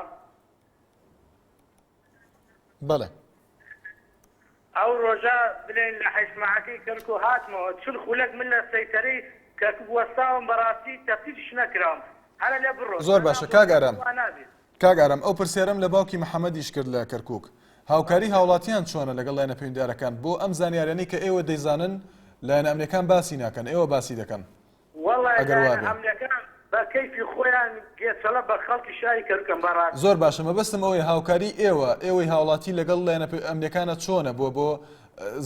بەڵێ. ئەو ڕۆژە بلین لە حەیسماعەکەی کەرکوک هاتمەوە چل خولەک من لە سەیتەرەی کەرکوک وەستاوم بەڕاستی تەفتیشیش نەکراوم هەرە لێ بڕۆ زۆر باشە کاک ئارام. کاک ئارام ئەو پرسیارەم لە باوکی محەمەدیش کرد لە کەرکوک، هاوکاری هاوڵاتیان چۆنە لەگەڵ لایەنە پەیوەندیدارەکان بۆ ئەم زانیاریانەی کە ئێوە دەیزانن لایەنە ئەمنیەکان باسی ناکەن ئێوە باسی دەکەن وەڵا ئەگەر لایەنە وابێ. ئەمنیەکان. بە کەیفی خۆیان گێچەڵە بە خەڵکی شاری کەرکوکەن بەڕاستی. زۆر باشە مەبەستم ئەوەیە هاوکاری ئێوە ئێوەی هاوڵاتی لەگەڵ لایەنە ئەمنیەکانە چۆنە بۆ بۆ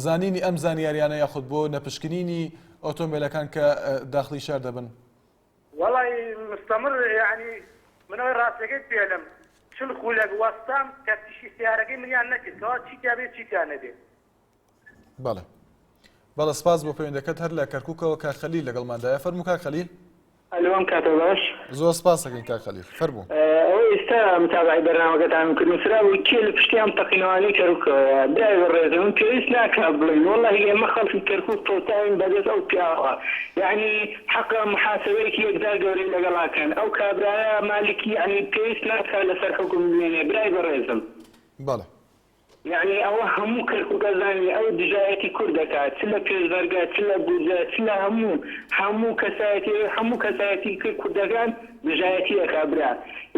زانینی ئەم زانیاریانە یاخود بۆ نەپشکنینی ئۆتۆمبیلەکان کە داخلی شار دەبن؟ وەڵای مستمر یەعنی من ئەوەی ڕاستیەکەی پێلم چل خولەک وەستام تەفتیشی سەیارەکەی منیان نەکرد کەوا چی تیا بێ چی تیا نەبێ. بەڵێ بەڵێ سپاس بۆ پەیوەندەکەت هەر لە کەرکوکەوە کاک خەلیل لەگەڵماندایە فەرموو کاک خەلیل. ئەلۆ ئەم کاتە باش. زۆر سپاس ئەکەین کاک خەلیل فەرموو. ئەوەی ئیستا متابەعەی بەرنامەکەتانم کرد نوسرابوو کێ لە پشتی ئەم تەقینەوانەی کەرکوکەوەیە برای بەڕێزم من پێویست ناکا بڵێین وەڵاهی ئێمە خەڵکی کەرکوک فەوتاوین بەدەست ئەو پیاوە یەعنی حەقە محاسەبەیەکی یەکجار گەورەی لەگەڵا کەن ئەو کابرایە مالکی یەعنی پێویست ناکا لەسەر حوکم بمێنێ برای بەڕێزم. بەڵێ. یەعنی ئەوە هەموو کەرکوک ئەزانی ئەو دژایەتی کورد دەکا چ لە پێشمەرگە چ لە بودجە چ لە هەموو هەموو کەسایەتی هەموو کەسایەتی کوردەکان دژایەتی ئەکا برا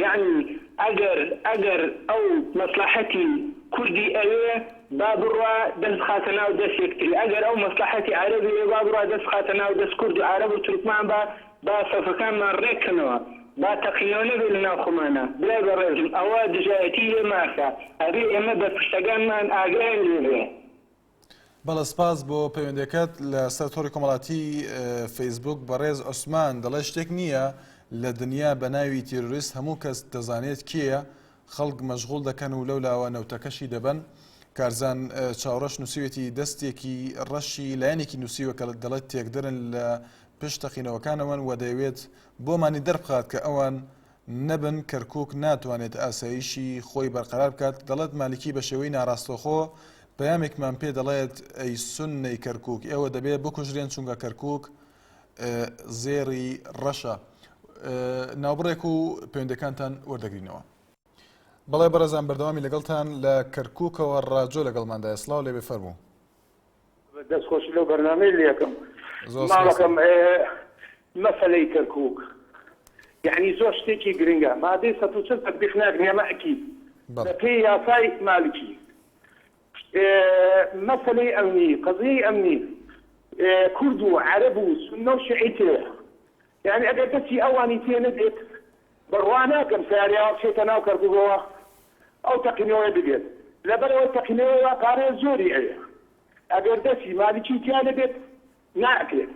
یەعنی ئەگەر ئەگەر ئەو مەسڵەحەتی کوردی ئەوێ با بڕوا دەست بخاتە ناو دەست یەکتری ئەگەر ئەو مەسڵەحەتی عەرەبی ئەوێ با بڕوا دەست بخاتە ناو دەست کورد و عەرەب و تورکمان با با سەفەکانمان ڕێک کەنەوە با تەقینەوە نەبێ لە ناو خۆمانا برای بەڕێزم ئەوە دژایەتی ئێمە ئەکا ئەبێ ئێمە بەرپرسەکانمان ئاگایان لێ بێ. بەڵێ سپاس بۆ پەیوەندیەکەت لە سەر تۆڕی کۆمەڵاتی فەیسبوک بەڕێز عوسمان دەڵێ شتێک نییە لە دنیا بە ناوی تیرۆریست هەموو کەس دەزانێت کێیە خەڵک مەشغوڵ دەکەن و لەو لاوە نەوتەکەشی دەبەن کارزان چاوڕەش نووسیوێتی دەستێکی ڕەشی لایەنێکی نووسیوە کە دەڵێت تێکدەرن لە پشت تەقینەوەکانەوەن و دەیەوێت بۆمانی دەربخات کە ئەوان نەبن کەرکوک ناتوانێت ئاسایشی خۆی بەرقەرار بکات، دەڵێت مالکی بە شێوەی ناڕاستەوخۆ پەیامێکمان پێ دەڵێت ئەی سوننەی کەرکوک ئێوە دەبێ بکوژرێن چونکە کەرکوک زێڕی ڕەشە. ناوبڕێک و پەیوەندەکانتان وەردەگرینەوە. بەڵێ بەڕێزان بەردەوامی لەگەڵتان لە کەرکوکەوە ڕاجۆ لەگەڵماندایە سڵاو لێبێ فەرموو. دەست خۆشی لەو بەرنامەی لەکەم ماڵەکەم مەسەلەی کەرکوک یعنی زۆر شتێکی گرنگە مادەی 140 تەطبیق ناکرێ ئەمە ئەکید بەپێی یاسای مالکی مەسەلەی ئەمنی قەزیەی ئەمنی کورد و عەرەب و سوننە و شیعەی تێیە یعنی ئەگەر دەستی ئەوانی تێ نەبێت بڕوا ناکەم سەیارەی ئاو بچێتە ناو کەرکوکەوە ئەو تەقینەوەیە ببێت لەبەرئەوەی تەقینەوەی وا پارەیە زۆری ئەوێ ئەگەر دەستی مالکی تیا نەبێت ناکرێت.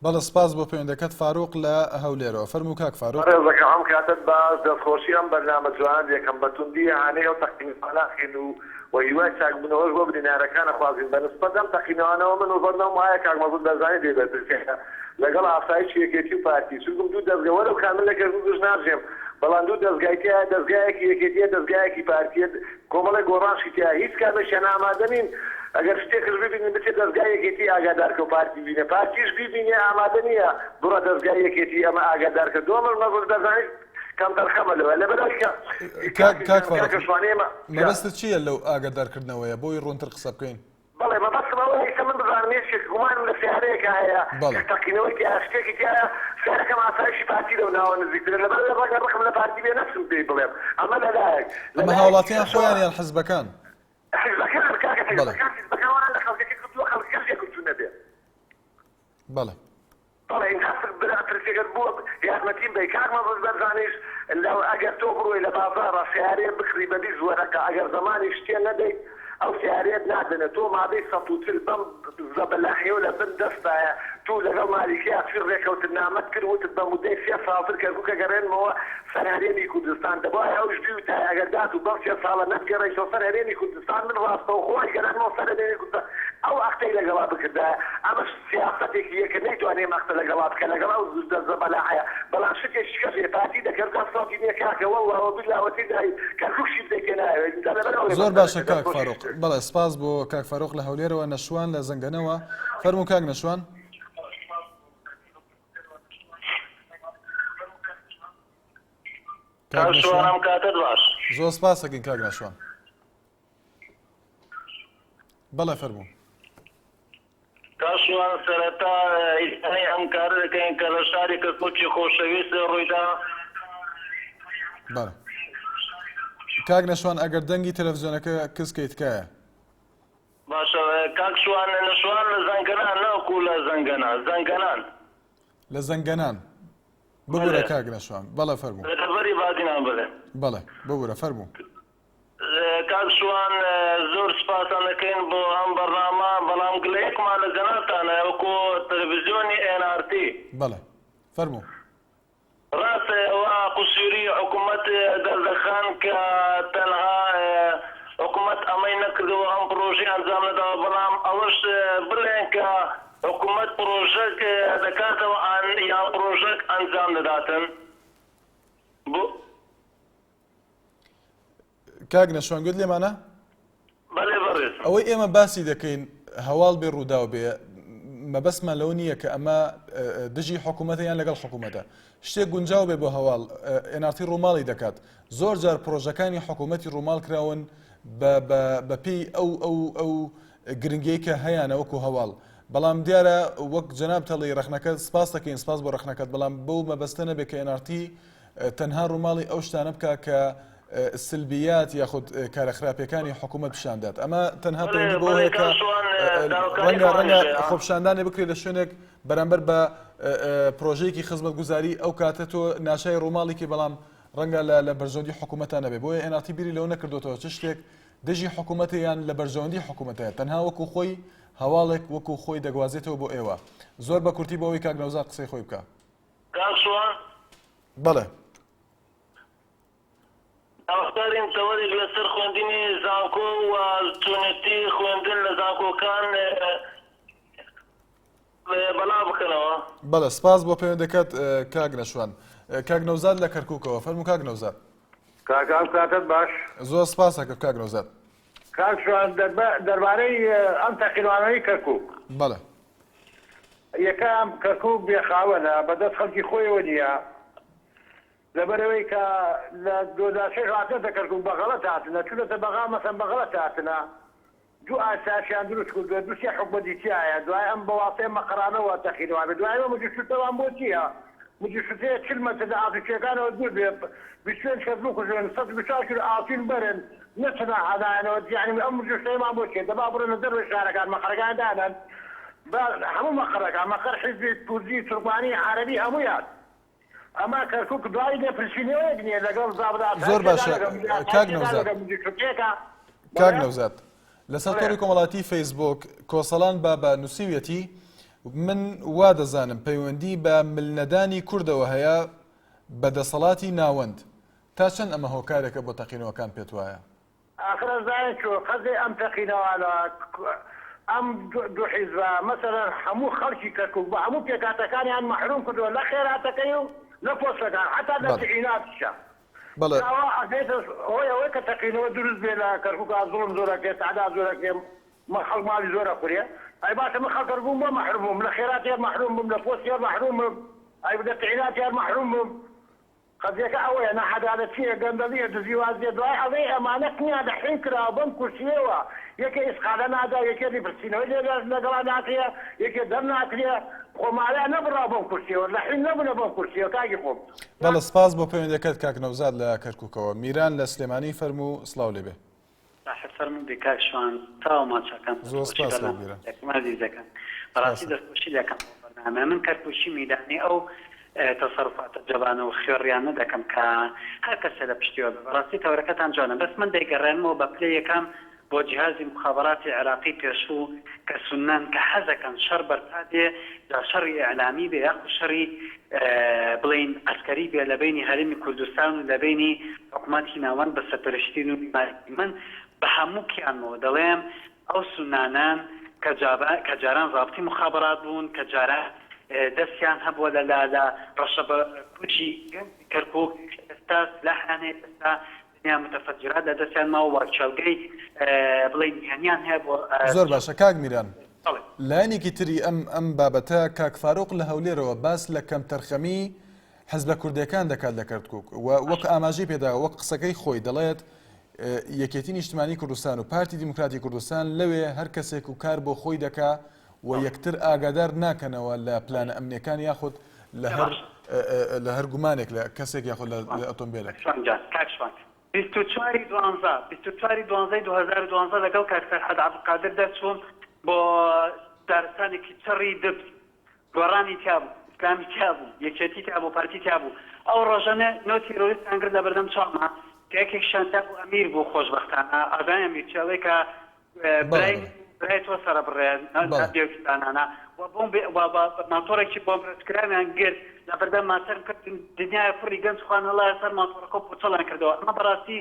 بەڵێ سپاس بۆ پەیوەندەکەت فاروق لە هەولێرەوە فەرموو کاک فاروق. بەڕێزەکەم ئەم کاتەت باش دەستخۆشی ئەم بەرنامە جوانە دەکەم بە توندی هانەی ئەو تەقینەوانە ئەخەین و وە هیوای چاکبوونەوەش بۆ برینارەکان ئەخوازین بە نسبەت ئەم تەقینەوانەوە من وزەنم وایە کاک مەسعود بەرزانی جێی بەرپرسیارە لەگەڵ ئاسایشی یەکێتی و پارتی چونکم دوو دەزگە وەرەو کان من لە کەرکوکش ناژێم بەڵام دوو دەزگای تیایە دەزگایەکی یەکێتیە دەزگایەکی پارتیە کۆمەڵێک گۆڕانشی تیایە هیچ کامێکیان ئامادە نین ئەگەر شتێکش ببینن بچێ دەزگای یەکێتی ئاگادار کە و پارتی ببینێ پارتیش بیبینێ ئامادە نیە بڕە دەزگای یەکێتی ئەمە ئاگادار کە دووەمش مەسعود بەرزانی کەمتەرخەمە لەوە لەبەرئەوەی کە کاک کاک فاروق کاکە شوان ئێمە مەبەستت چییە لەو ئاگادارکردنەوەیە بۆی ڕوونتر قسە بکەین؟ بەڵێ مەبەستم ئەوەیە ئیستا من بزانم یەکێک گومانم لە سەیارەیەکا هەیە بەڵێ. کە تەقینەوەی تیایە شتێکی تیایە سەیارەکەم ئاسایشی پارتی لەو ناوە نزیکترە لەبەر ئەوەی ڕەنگە ڕقم لە پارتی بێ نەچم پێی بڵێم ئەمە لەلایەک ئەمە لەلایەکی هاوڵاتیان دیکەشەوە خۆیان یان حزبەکان؟ حزبەکان کاکە بەڵێ. حزبەکان حزبەکان وایان لە خەڵکەکە کردووە خەڵکەکەش یەکگرتوو نەبێ. بەڵێ. بەڵێ ئینجا برا پرسیەکەت بووە یارمەتیم بەی کاک مەبەست بەرزانیش لە ئەگەر تۆ بڕۆی لە بازاڕا سەیارەیە بکڕی بە 20 وەرەقە ئەگەر زەمانی شتێ نەدەیت ئەو سەیارەیەت نادەنێ تۆ مادەی 140 بەم زەبەلاحیەوە لە بن دەستایە تو لەگەڵ مالیکیا چوی ڕێکەوتنامەت کرد وتت بە مودەی سێ ساڵ تر کەرکوک ئەگەڕێنمەوە سەر هەرێمی کوردستان دەبوایە ئەوش بیوتایە ئەگەر داتوو بەم سێ ساڵە نەتگەڕێیتەوە سەر هەرێمی کوردستان من ڕاستەوخۆ ئەیگەڕێنمەوە سەر هەرێمی کوردستان ئەو ئەختەی لەگەڵا بکردایە ئەمەش سیاسەتێکی یە کە نەیتوانی ئەم ئەختە لەگەڵا بکا لەگەڵ ئەو زوردە زەبەلاحەیە بەڵام شتێکی کەش هەیە پارتی دە کەرکوک سەوتی نیە کاکە وەڵڵا وەبیللا وەتیللای کەرکوکشی بدەی پێ نایەوێت ئینجا لەبەر ئەوەیە زۆر باشە مەسەلەکە کاک دەستخۆشی فاروق کرد. بەڵێ سپاس بۆ کاک فاروق لە هەولێرەوە نەشوان لە زەنگەنەوە فەرموو کاک نەشوان. کاک کاک شوان نەشوان ئەم کاتەت باش. زۆر سپاس ئەکەین کاک نەشوان. بەڵێ فەرموو. کاک شوان سەرەتا ئیدانەی ئەم کارە دەکەین کە لە شاری کەرکوکی خۆشەویست ڕوویدا. بەڵێ کاک نەشوان ئەگەر دەنگی تەلەفزیۆنەکە کز کەی تکایە. باشە کاک شوان نەشوان لە زەنگەنان نەوەکو لە زەنگەنە زەنگەنان. لە زەنگەنان. ببورە کاک نەشوان. بەڵێ فەرموو. لە دەڤەری بادینان بەڵێ. بەڵێ ببورە فەرموو. کاک شوان زۆر سوپاستان دەکەین بۆ ئەم بەرنامە بەڵام گلەیەکمان لە جەنابتان هەیە وەکو تەلەفزیۆنی ئێن ئاڕ تی. بەڵێ فەرموو. ڕاستە ئێوە قسوری حکومەت دەردەخەن کە تەنها حکومەت ئەمەی نەکردووە ئەم پڕۆژەی ئەنجام نەداوە بەڵام ئەوەش بڵێن کە حکومەت پڕۆژەک دەکاتەوە یان پڕۆژەک ئەنجام دەداتن بۆ کاک نەشوان گوێت لێمانە؟ بەلێ بەڕێزم. ئەوەی ئێمە باسی دەکەین هەواڵ بێ ڕووداو بێ مەبەستمان لەوە نییە کە ئەمە دژی حکوومەتە یان لەگەڵ حکوومەتە شتێک گونجاو بێ بۆ هەواڵ ئێنارتی ڕووماڵی دەکات زۆر جار پرۆژەکانی حکوومەتی ڕووماڵ کراون بە پێی ئەو ئەو ئەو گرنگەی کە هەیانە وەکو هەواڵ بەڵام دیارە وەک جەناب تەڵی ڕەخنەکە سپاس دەکەین سپاس بۆ ڕەخنەکەت بەڵام بەو مەبەستە نەبێت کە ئێنارتی تەنها ڕووماڵی ئەو شتانە بکا کە سلبیات یاخود کارە خراپەکانی حکوومەت پیشاندات ئەمە تەنها پەیوەندی بەوە هەیە کە ڕەنگە ڕەنگە خۆپیشاندانێ بکرێت لە شوێنێک بەرامبەر بە پرۆژەیەکی خزمەتگوزاری ئەو کاتە تۆ ناچای ڕووماڵێکی بەڵام ڕەنگە لە بەرژەوەندی حکوومەتان نەبێ بۆیە ئێناتی بیری لەوە نەکردوێتەوە چ شتێک دژی حکوومەتە یان لە بەرژەوەندی حکوومەتەیە تەنها وەکو خۆی هەواڵێک وەکو خۆی دەگوازێتەوە بۆ ئێوە زۆر بە کورتی بۆ ئەوەی کاک نەوزاد قسەی خۆی بکە. کاک شوان. بەڵێ. داواکارین تەوەرێک لەسەر خوێندنی زانکۆ و چۆنێتی خوێندن لە زانکۆکان بەڵاو بکەنەوە. بەڵێ سپاس بۆ پەیوەندەکەت کاک نەشوان. کاک نەوزاد لە کەرکوکەوە فەرموو کاک نەوزاد. کاک ئەم کاتەت باش. زۆر سپاس ئەکەم کاک نەوزاد. کاک شوان دەربارەی ئەم تەقینەوانەی کەرکوک. بەڵێ. یەکەم، کەرکوک بێ خاوەنە، بە دەست خەڵکی خۆیەوە نییە، لەبەرئەوەی کە لە 2006 هاتنەتە کەرکوک بە غەڵەت هاتنە، چونەتە بەغا مەسەن بە غەڵەت هاتنە، دوو ئاسایشیان دروست کردووە، دوو سێ حکومەتی تیایە، دوای ئەم بە واسطەی ئەم مەقەرانەوە تەقینەوە بێ، دوای ئەمە مجلس شوڕامان بۆ چییە؟ مجلس شوڕا 40 مەتر لە ئاڵتونچییەکانەوە دوور بێ، 25 کەس بکوژن، 124 کیلۆ ئاڵتون بەرن، نەچنە هەنایانەوە یانی ئەم مجلس شوڕایەمان بۆ چیە دەبا بڕۆنە دەرەوەی شارەکان مەقەرەکان دانەن با هەموو مەقەرەکان مەقەر حیزبی کوردی تورکمانی عەرەبی هەموویان ئەما کەرکوک دوای لێپرسینەوەیەک نیە لەگەڵ زابط زۆر ئاسایشێکا باشە لەگەڵ مدیر کاک ئاسایشێکا نەوزاد لەگەڵ مدیر شورتەیەکا کاک بەڵێ نەوزاد لەسەر بەڵێ تۆڕی کۆمەڵاتی فەیسبوک کۆسەڵان بابا نووسیویەتی من وا دەزانم پەیوەندی بە ملنەدانی کوردەوە هەیە بە دەسەڵاتی ناوەند تا چەند ئەمە هۆکارێکە بۆ تەقینەوەکان پێت وایە؟ ئاخر ئەزانین چۆن قەزێ ئەم تەقینەوانە ئەم دوو حیزبە مەسەلەن هەموو خەڵکی کەرکوک بە هەموو پێکهاتەکانیان مەحروم کردووە لە خێراتەکەی و لە پۆستەکان حەتا لە بەڵێ. تعیناتیشا بەڵێ. جا ئەوە ئەبێتە هۆی ئەوەی کە تەقینەوە دروست بێ لە کەرکوکا زوڵم زۆر ئەکرێ تەعدا زۆر ئەکرێ خەڵک ماڵی زۆر ئەخورێ ئەی باشە من خەڵک کەرکوکم بۆ مەحروم بووم لە خێرات هەر مەحروم بووم لە پۆستی هەر مەحروم بووم ئەی لە تعیناتی هەر مەحروم بووم قەزیەکە ئەوەیە ناعەدالەتیە گەندەڵیە دزی وازیە دوای ئەڵێی ئەمانە قنیان لە حین کراوە بەم کورسیەوە یەکێ ئیسقالە نادا یەکێ لیپرسینەوەی لێ لەگەڵا ناکرێ یەکێ دەرناکرێ خۆ ماویان نەبڕاوە بەم کورسیەوە لە حین نەبونە بەم کورسیەوە کاکی خۆم. بەڵێ سپاس بۆ پەیوەندیەکەت کاک نەوزاد لە کەرکوکەوە. میران لە سلێمانی فەرموو سڵاو لێبێ. ساحێب فەرموو بێ کاک شوان تەواو ماچەکەم زۆر دەستخۆشی سپاس کاک بەرنامە میران. دەکەم ئازیزەکەم بەڕاستی سپاست. دەستخۆشی دەکەم بۆ بەرنامە من کەرکوکی میدانی ئەو تەسەروفاتە جەبانە و خوێڕیانە دەکەم کە هەر کەسێ لە پشتیوە بێ بەڕاستی تەوەرەکەتان جوانە بەس من دەیگەڕێنمەوە بە پلەی یەکەم بۆ جیهازی موخابەراتی عێراقی پێشوو کە سوننەن کە حەزەکەن شەڕ بەرپا بێ جا شەڕی ئیعلامی بێ یاخود شەڕی بڵێین عەسکەری بێ لە بەینی هەرێمی کوردستان و لە بەینی حکومەتی ناوەند بە سەرپەرشتی نوری مالکی من بە هەموو کیانمەوە دەڵێم ئەو سوننانەن کە جابا کە جاران زابتی موخابەرات بوون کە جاران دەستیان هەبووە لە لە لە ڕەشەبە کوژی گەنجی کەرکوک ئێستا سلاحیان هەیە ئێستا تەنیا متفجرات لە دەستیان ماوە و کێڵگەی بڵێین میهەنیان هەیە بۆ زۆر باشە کاک میران بەڵێ. لایەنێکی تری ئەم ئەم بابەتە کاک فاروق لە هەولێرەوە باس لە کەمتەرخەمی حزبە کوردیەکان دەکات لە کەرکوک و وەک ئاماژەی پێدا وەک قسەکەی خۆی دەڵێت یەکێتی نیشتمانی کوردستان و پارتی دیموکراتی کوردستان لەوێ هەر کەسێک و کار بۆ خۆی دەکا و یەکتر ئاگادار ناکەنەوە لە پلانە ئەمنیەکان یاخود لە هەر لە هەر گومانێک لە کەسێک یاخود لە ئۆتۆمبێلێک. شوان جان، کاک شوان، 24 ی دوانزە، 24 ی دوانزەی 2012 لەگەڵ کاک سەرحەد عەبدولقادر دەرچووم بۆ دارستانێکی چڕی دبس، گۆڕانی تیا بوو. ئیسلامی تیا بوو، یەکێتی تیا بوو، پارتی تیا بوو. ئەو ڕۆژە نە نۆ تیرۆریستیان گرت لە بەردەم چاوما کە یەکێکیشیان تیا بوو ئەمیر بوو خۆشبەختانە ئەزانی ئەمیر چیە ئەڵێ کە بەڵێ برای بەڵێ. من و برای تۆ سەرەبڕێ بەڵێ. بێویژدانانە و بۆمب و بە ماتۆڕێکی بۆمبڕێژکراویان گرت لە بەردەم ماسەرم کردن دنیایە کوڕی گەنج خۆیان هەڵایە سەر ماتۆڕەکە و پوچەڵیان کردەوە ئەمە بەڕاستی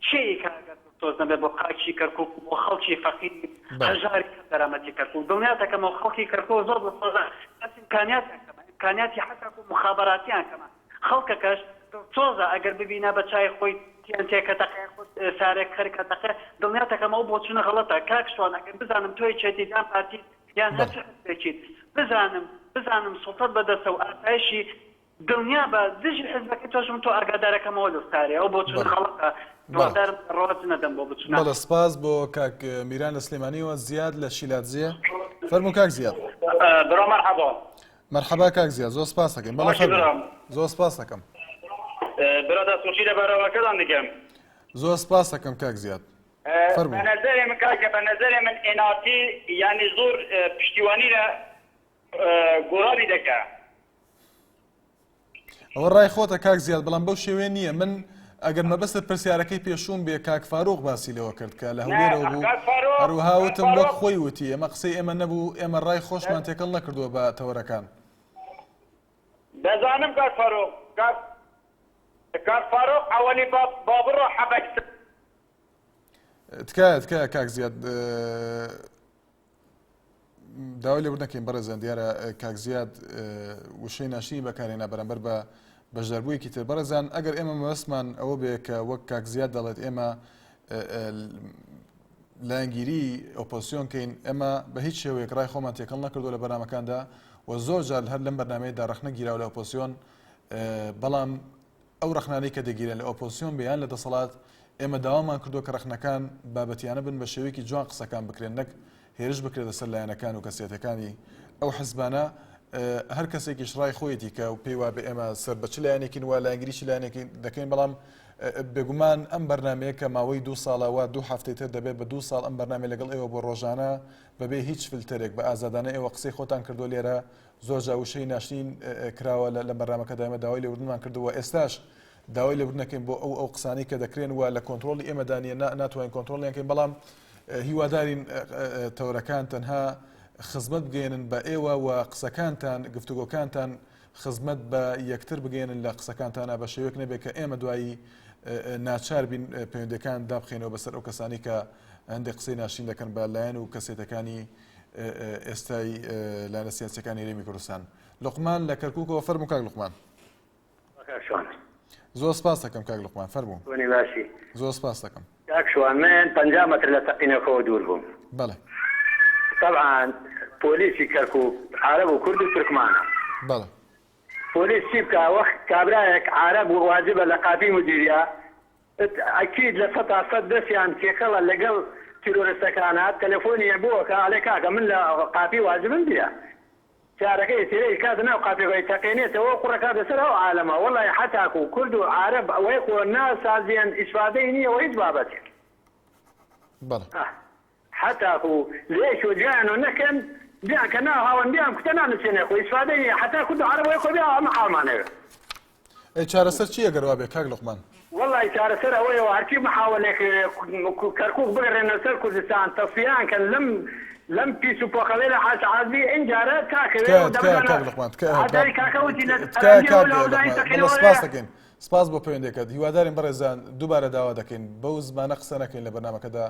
کێ ئیکا گەر دڵسۆز نەبێت بۆ خاکی کەرکوک و بۆ خەڵکی فەقیری بەڵێ. هەژاری کەم دەرامەتی کەرکوک دڵنیات دەکەمەوە خەڵکی کەرکوک زۆر دڵسۆزە بەس ئیمکانیاتیان کەمە ئیمکانیاتی حەتاکو موخابەراتیان کەمە خەڵکەکەش دڵسۆزە ئەگەر ببینە بە چای خۆی TNT کە تەقێ خود سارێک خەرکە تەقێ دڵنیات دەکەمەوە ئەو بۆچونە غەڵەتە کاک شوان ئەگەر بزانم تۆ یەکێتیت یان پارتیت یان هەر بەڵێ. چ حزبێکیت بزانم بزانم سوڵتەت بەدەستە و ئاسایشی دڵنیا بە دژی حزبەکەی تۆش من تۆ ئاگادارەکەمەوە لەو سارەیە ئەو بۆچونە بەڵێ. غەڵەتە بەڵێ. هیوادارم ڕەوەج نەدەم بۆ بچونە. بەڵێ سپاس بۆ کاک میران لە سلێمانیەوە زیاد لە شیلادزێ فەرموو کاک زیاد. برا مەرحەبا. مەرحەبا کاک زیاد زۆر سپاس دەکەین بەڵێ باشی فەرموو برام. زۆر سپاس دەکەم. برا دەستخۆشی لە بەرنامەکەتان دەکەم. زۆر سپاس دەکەم کاک زیاد فەرموو. بە نەزەرێ من کاکە بە نەزەرێ من NRT یانی زۆر پشتیوانی لە گۆرانی دەکا. ئەوە ڕای خۆتە کاک زیاد بەڵام بەو شێوەیە نییە من ئەگەر مەبەستت پرسیارەکەی پێشووم بێ کاک فاروق باسی لەوە کرد کە لە هەولێرەوە بوو هەروەها وتم وەک خۆی وتی ئێمە قسەی ئێمە نەبوو ئێمە ڕای خۆشمان تێکەڵ نەکردووە بە تەوەرەکان. دەزانم کاک فاروق کاک کاک فاروق ئەوەلی با با بڕۆ حەبەک تکایە تکایە کاک زیاد داوای لێبوردن دەکەین بەڕێزان دیارە کاک زیاد وشەی ناشرینی بەکارهێنا بەرامبەر بە بەشداربوویەکی تر بەڕێزان ئەگەر ئێمە مەبەستمان ئەوە بێ کە وەک کاک زیاد دەڵێت ئێمە لایەنگیری ئۆپۆزسیۆن کەین ئێمە بە هیچ شێوەیەک ڕای خۆمان تێکەڵ نەکردو لە بەرنامەکاندا و زۆر جار هەر لەم بەرنمەیەدا ڕەخنە گیراوە لە ئۆپۆزسیۆن بەڵام ئەو ڕەخنانەی کە دەگیرێن لە ئۆپۆزسیۆن بێ یان لە دەسەڵات، ئێمە داوامان کردووە کە ڕەخنەکان بابەتیانە بن بە شێوەیەکی جوان قسەکان بکرێن نەک هێرش بکرێتە سەر لایەنەکان و کەسیەتەکانی ئەو حزبانە، هەر کەسێکیش ڕای خۆیەتی کە پێی وابێ ئێمە سەر بە چ لایەنێکین و لایەنگری چ لایەنێکی دەکەین، بەڵام بێگومان ئەم بەرنامەیە کە ماوەی دوو ساڵە وا دوو هەفتەی تر دەبێت بە دوو ساڵ ئەم بەرنامەیە لەگەڵ ئێوە بۆ ڕۆژانە بەبێ هیچ فلتەرێک بە ئازادانە ئێوە قسەی خۆتان کردووە لێرە زۆر جار وشەی ناشرین کراوە لە بەرنامەکەدا ئێمە داوای لێبوردنمان کردووە ئێستاش داوای لێبوردن دەکەین بۆ ئەو ئەو قسانەی کە دەکرێن و لە کۆنترۆڵی ئێمەدا نییە ناتوانین کۆنترۆڵیان کەین بەڵام هیوادارین تەوەرەکان تەنها خزمەت بگەێنن بە ئێوە و قسەکانتان گفتوگۆکانتان خزمەت بە یەکتر بگەێنن لە قسەکانتانە بە شێوەیەک نەبێت کە ئێمە دوایی ناچار بین پەیوەندەکان دابخێنەوە بەسەر ئەو کەسانی کە هەندێک قسەی ناشرین دەکەن بە لایەن و کەسێتەکانی ئێستای لایەنە سیاسیەکانی هەرێمی کوردستان. لوقمان لە کەرکوکەوە فەرموو کاک لوقمان. کاک شوان. زۆر سپاس دەکەم کاک لوقمان فەرموو. چۆنی باشی؟ زۆر سپاس دەکەم. کاک شوان من 50 مەتر لە تەقینەکەوە دوور بووم. بەڵێ. تەبعەن پۆلیسی کەرکوک عەرەب و کورد و تورکمانە. بەڵێ. پۆلیس چی بکا وەخت کابرایەک عەرەب واجبە لە قاپی مدیریە ئەکید لە سەتا سەت دەستیان تێکەڵە لەگەڵ تیرۆرستەکانا تەلەفۆنی بۆ ئەکا ئەڵێ کاکە من لە قاپی واجبم بیە سیارەکەی تێرە ئیکاتە ناو قاپیەکە ئەیتەقێنێتەوە قوڕ ئەکاتە سەر ئەو عالەمە وەڵای حەتاکو کورد و عارەب وەیەکۆ ناسازێن ئیسفادەی نیە وە هیچ بابەتێک. بەڵێ. هەتاکو لەیەکیوە جیایانەوە نەکەن بیان کە ناو هاوەن بیان کوتە نانوسێنێ خۆ ئیسفادەی نیە حەتا کورد و عەرەب وەیەکەوە بێ ئەمە حاڵمانەوێ. ئەی چارەسەر چیە گەر وابێ کاک لوقمان؟ وەڵای چارەسەر ئەوەیە و هەرچی محاوەلەیەک کەرکوک بگەڕێنەوە سەر کوردستان تەسفیەیان کەن لەم لەم پیس و پۆخەڵەی لە حاج عازی ئینجارە تاکەوێ تکایە و تکایە دەبزانە کاک لوقمان تکایە با عەدای کاکە وتی لە تکایە ئەرەنجی کاک لەوە لوقمان زانی بەڵێ تەقینەوە سپاس هەیە. دەکەین سپاس بۆ پەیوەندیەکەت هیوادارین بەڕێزان دووبارە داوا دەکەین بەو زمانە قسە نەکەین لە بەرنامەکەدا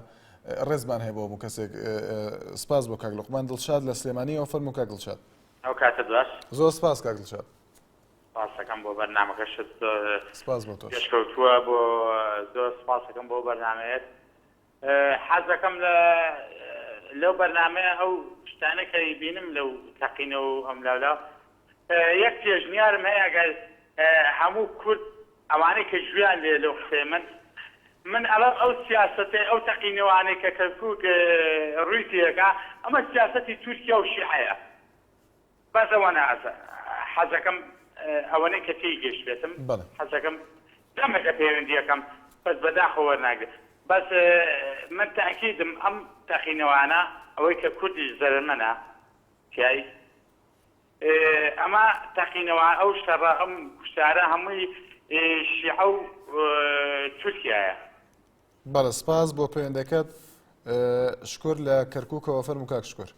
ڕێزمان هەیە بۆ هەموو کەسێک سپاس بۆ کاک لوقمان دڵشاد لە سلێمانیەوە فەرموو کاک دڵشاد. ئەو کاتەت باش. زۆر سپاس کاک دڵشاد. سپاسەکەم بۆ بەرنامەکەشت زۆر سپاس بۆ تۆش. پێشکەوتووە بۆ زۆر سپاسەکەم بۆ بەرنامەیەت حەزەکەم لە لەو بەرنامەیە ئەو شتانە کە بینم لەو تەقینەوە و ئەم لاولا یەک پێشنیارم هەیە ئەگەر هەموو کورد ئەوانەی کە گوێیان لێ لەو قسەیە من من ئەڵێم ئەو سیاسەتەی ئەو تەقینەوانەی کە کەرکوک ڕووی تێکا ئەمە سیاسەتی تورکیا و شیعەیە بەس ئەوەنە حەزەکەم ئەوەنەی کە تێی گەشتبێتم حەزەکەم دەمێکە پەیوەندیەکەم بەس بەداخەوە وەرناگرێ بەس من تەئکیدم ئەم تەقینەوانە ئەوەی کە کوردیش زەرەرمەنە تیای. ئەمە تەقینەوە ئەو شەڕە ئەم کوشتارە هەمووی شیعە و تورکیایە. بەڵێ سپاس بۆ پەیوەندەکەت شکور لە کەرکوکەوە فەرموو کاک شکور.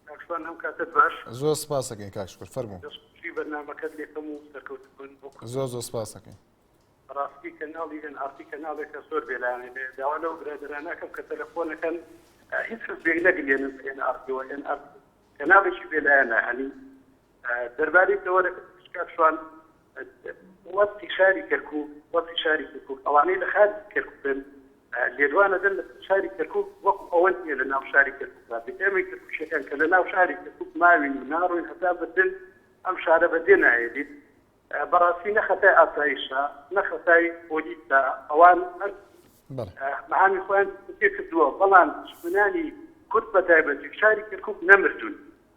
کاک شوان ئەم کاتەت باش. زۆر سپاس ئەکەین کاک شکور فەرموو. دەست خۆشی بەرنامەکەت لێکەم و سەرکەوتوو بن بۆ کوردستان. زۆر زۆر سپاس ئەکەین. بەڕاستی کەناڵی ئێن ئاڕ تی کەناڵێکە زۆر بێلایەنە بێ داوا لەو برادەرانە ئەکەم کە تەلەفۆنەکەن هیچ حزبێک نەگلێنن بە ئێن ئاڕ تیەوە ئێن ئاڕ تی کەناڵێکی بێلایەنە هەنی دەربارەی تەوەرەکە کاک شوان وەزعی شاری کەرکوک وەزعی شاری کەرکوک ئەوانەی لە خارجی کەرکوکن لێدوان ئەدەن لەسەر شاری کەرکوک وەکو ئەوە نییە لە ناو شاری کەرکوکدا بێت ئێمەی کەرکوکیەکان کە لە ناو شاری کەرکوک ماوین و ناڕۆین هەتا مردن ئەم شارە بەجێ ناهێلین بەڕاستی نە خەتای ئاسایشە نە خەتای پۆلیسە ئەوان ئەرک مەهامی خۆیان پێ کردووە بەڵام دوژمنانی کورد بە تایبەتی شاری کەرکوک نەمردوون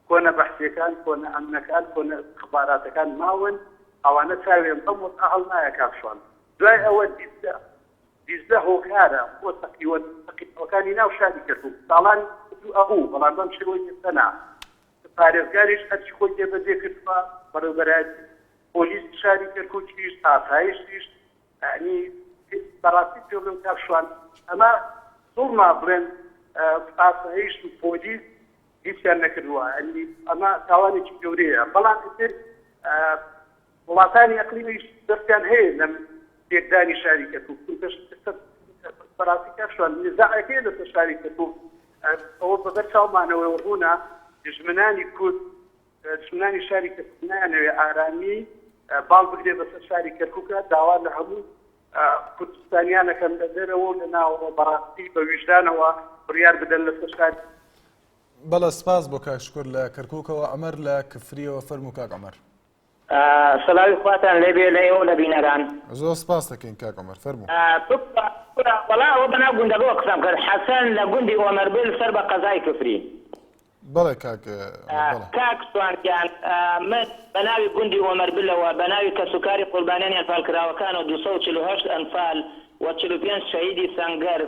کۆنە بەحسیەکان کۆنە ئەمنەکان کۆنە ئیستخباراتەکان ماون ئەوانە چاویان بەم وەزعە هەڵنایە کاک شوان دوای ئەوە دیجلە دیجلە هۆکارە بۆ تەقیوە تەقینەوەکانی ناو شاری کەرکوک ساڵانی دوو ئەبوو بەڵام بەم شێوەی ئێستا نا پارێزگاریش ئەرکی خۆی جێبەجێ کردووە، بەڕێوبەرایەتی پۆلیسی شاری کەرکوکیش، ئاسایشیش، یانی بەڕاستی پێ بڵێم کاک شوان ئەمە زوڵمە بڵێن ئاسایش و پۆلیس هیچیان نەکردووە، یانی ئەمە تاوانێکی گەورەیە، بەڵام ئیتر وڵاتانی ئەقلیمیش دەستیان هەیە لەم تێکدانی شاری کەرکوک، چونکە بەڕاستی کاک شوان نزاعێک هەیە لەسەر شاری کەرکوک، ئەوە بەبەر چاومانەوە ڕوونە دوژمنانی کورد دوژمنانی شاری کەرکوک نایانەوێ ئارامی باڵ بگرێ بەسەر شاری کەرکوکە، داوا لە هەموو کوردستانیانەکەم لە دەرەوە و لە ناوەوە بەڕاستی بە ویژدانەوە بڕیار بدەن لەسەر شاری بەڵێ سپاس بۆ کاک شکور لە کەرکوکەوە، عومەر لە کفریەوە فەرموو کاک عومەر. سڵاوی خواتان لێبێ لە ئێوەو لە بینەران. زۆر سپاست دەکەین کاک عومەر فەرموو. بکورە وەڵا ئەوە بەناو گوندەکەوە قسەم کرد حەسەن لە گوندی ئۆمەربل سەر بە قەزای کفری. بەڵێ کاک عومەر بەڵێ. کاک سوان گیان من بە ناوی گوندی ئۆمەربلەوە بە ناوی کەسوکاری قوربانیانی ئەنفالکراوەکان و 248 ئەنفال و 45 شەهیدی سەنگەر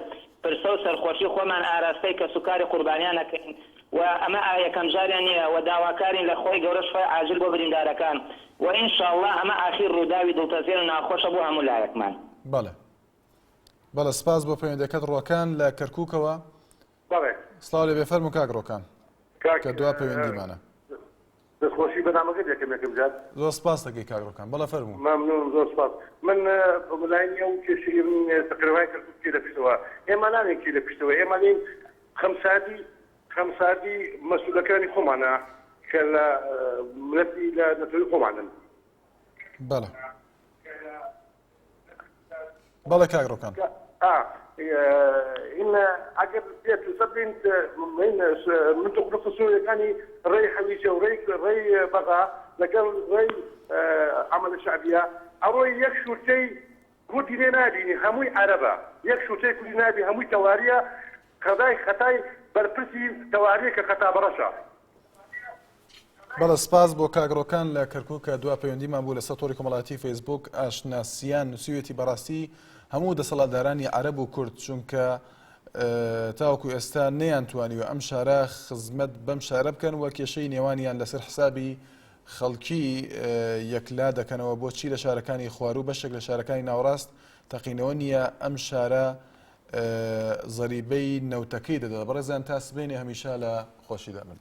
پرسە و سەرخۆشی خۆمان ئاراستەی کەسوکاری قوربانیان ئەکەین و ئەمە یەکەم جاریان نیە و داواکارین لە خوای گەورە شفای عاجل بۆ بریندارەکان و ان شاءاللە ئەمە ئاخیر ڕووداوی دڵتەزێن و ناخۆشە بۆ هەموو لایەکمان. بەڵێ بەڵێ سپاس بۆ پەیوەندیەکەت ڕۆکان لە کەرکوکەوە. بەڵێ. سڵاو لێبێ فەرموو کاک ڕۆکان کاک کە دوا پەیوەندیمانە. دەستخۆشی بەرنامەکەت دەکەم یەکەم جار. زۆر سپاست دەکەی کاک ڕۆکان بەڵێ فەرموو. مەمنونم زۆر سپاس. من لای ئەو کێشەی تەقینەوەی کەرکوک کێ لە پشتەوە ئێمە ناڵێین کێ لە پشتەوە ئێمە ئەلێین خەمساردی خەمساردی مەسئولەکانی خۆمانە کە لە ملەتی لە نەتەوەی خۆمانن. بەڵێ. بەڵێ کاک ڕۆکان. ئیمە ئەگەر بێت و سەبین من تخنق سوورەکانی ڕێی حەویجە و ڕێی ڕێی بەغا لەگەڵ ڕێی عەمەلە شەعبیە ئەڕۆی یەک شورتەی کوردی لێ نابینی هەمووی عەرەبە یەک شورتەی کوردی نابی هەمووی تەواریە خەتای خەتای بەرپرسی تەواریە کە خەتابەڕەشە. بەڵێ سپاس بۆ کاک ڕۆکان لە کەرکوک کە دوا پەیوەندیمان بوو لەسەر تۆڕی کۆمەڵایەتی فەیسبوک ئاشناسیان نووسیوێتی بەڕاستی هەموو دەسەڵاتدارانی عەرەب و کورد چونکە تاوەکو ئێستا نەیانتوانیوە ئەم شارە خزمەت بەم شارە بکەن و کێشەی نێوانیان لەسەر حسابی خەڵکی یەکلا دەکەنەوە بۆچی لە شارەکانی خواروو بەشێک لە شارەکانی ناوەڕاست تەقینەوە نییە ئەم شارە زەریبەی نەوتەکەی دەدات بەڕێزان تا سبەینێ هەمیشە لە خۆشیدا بن.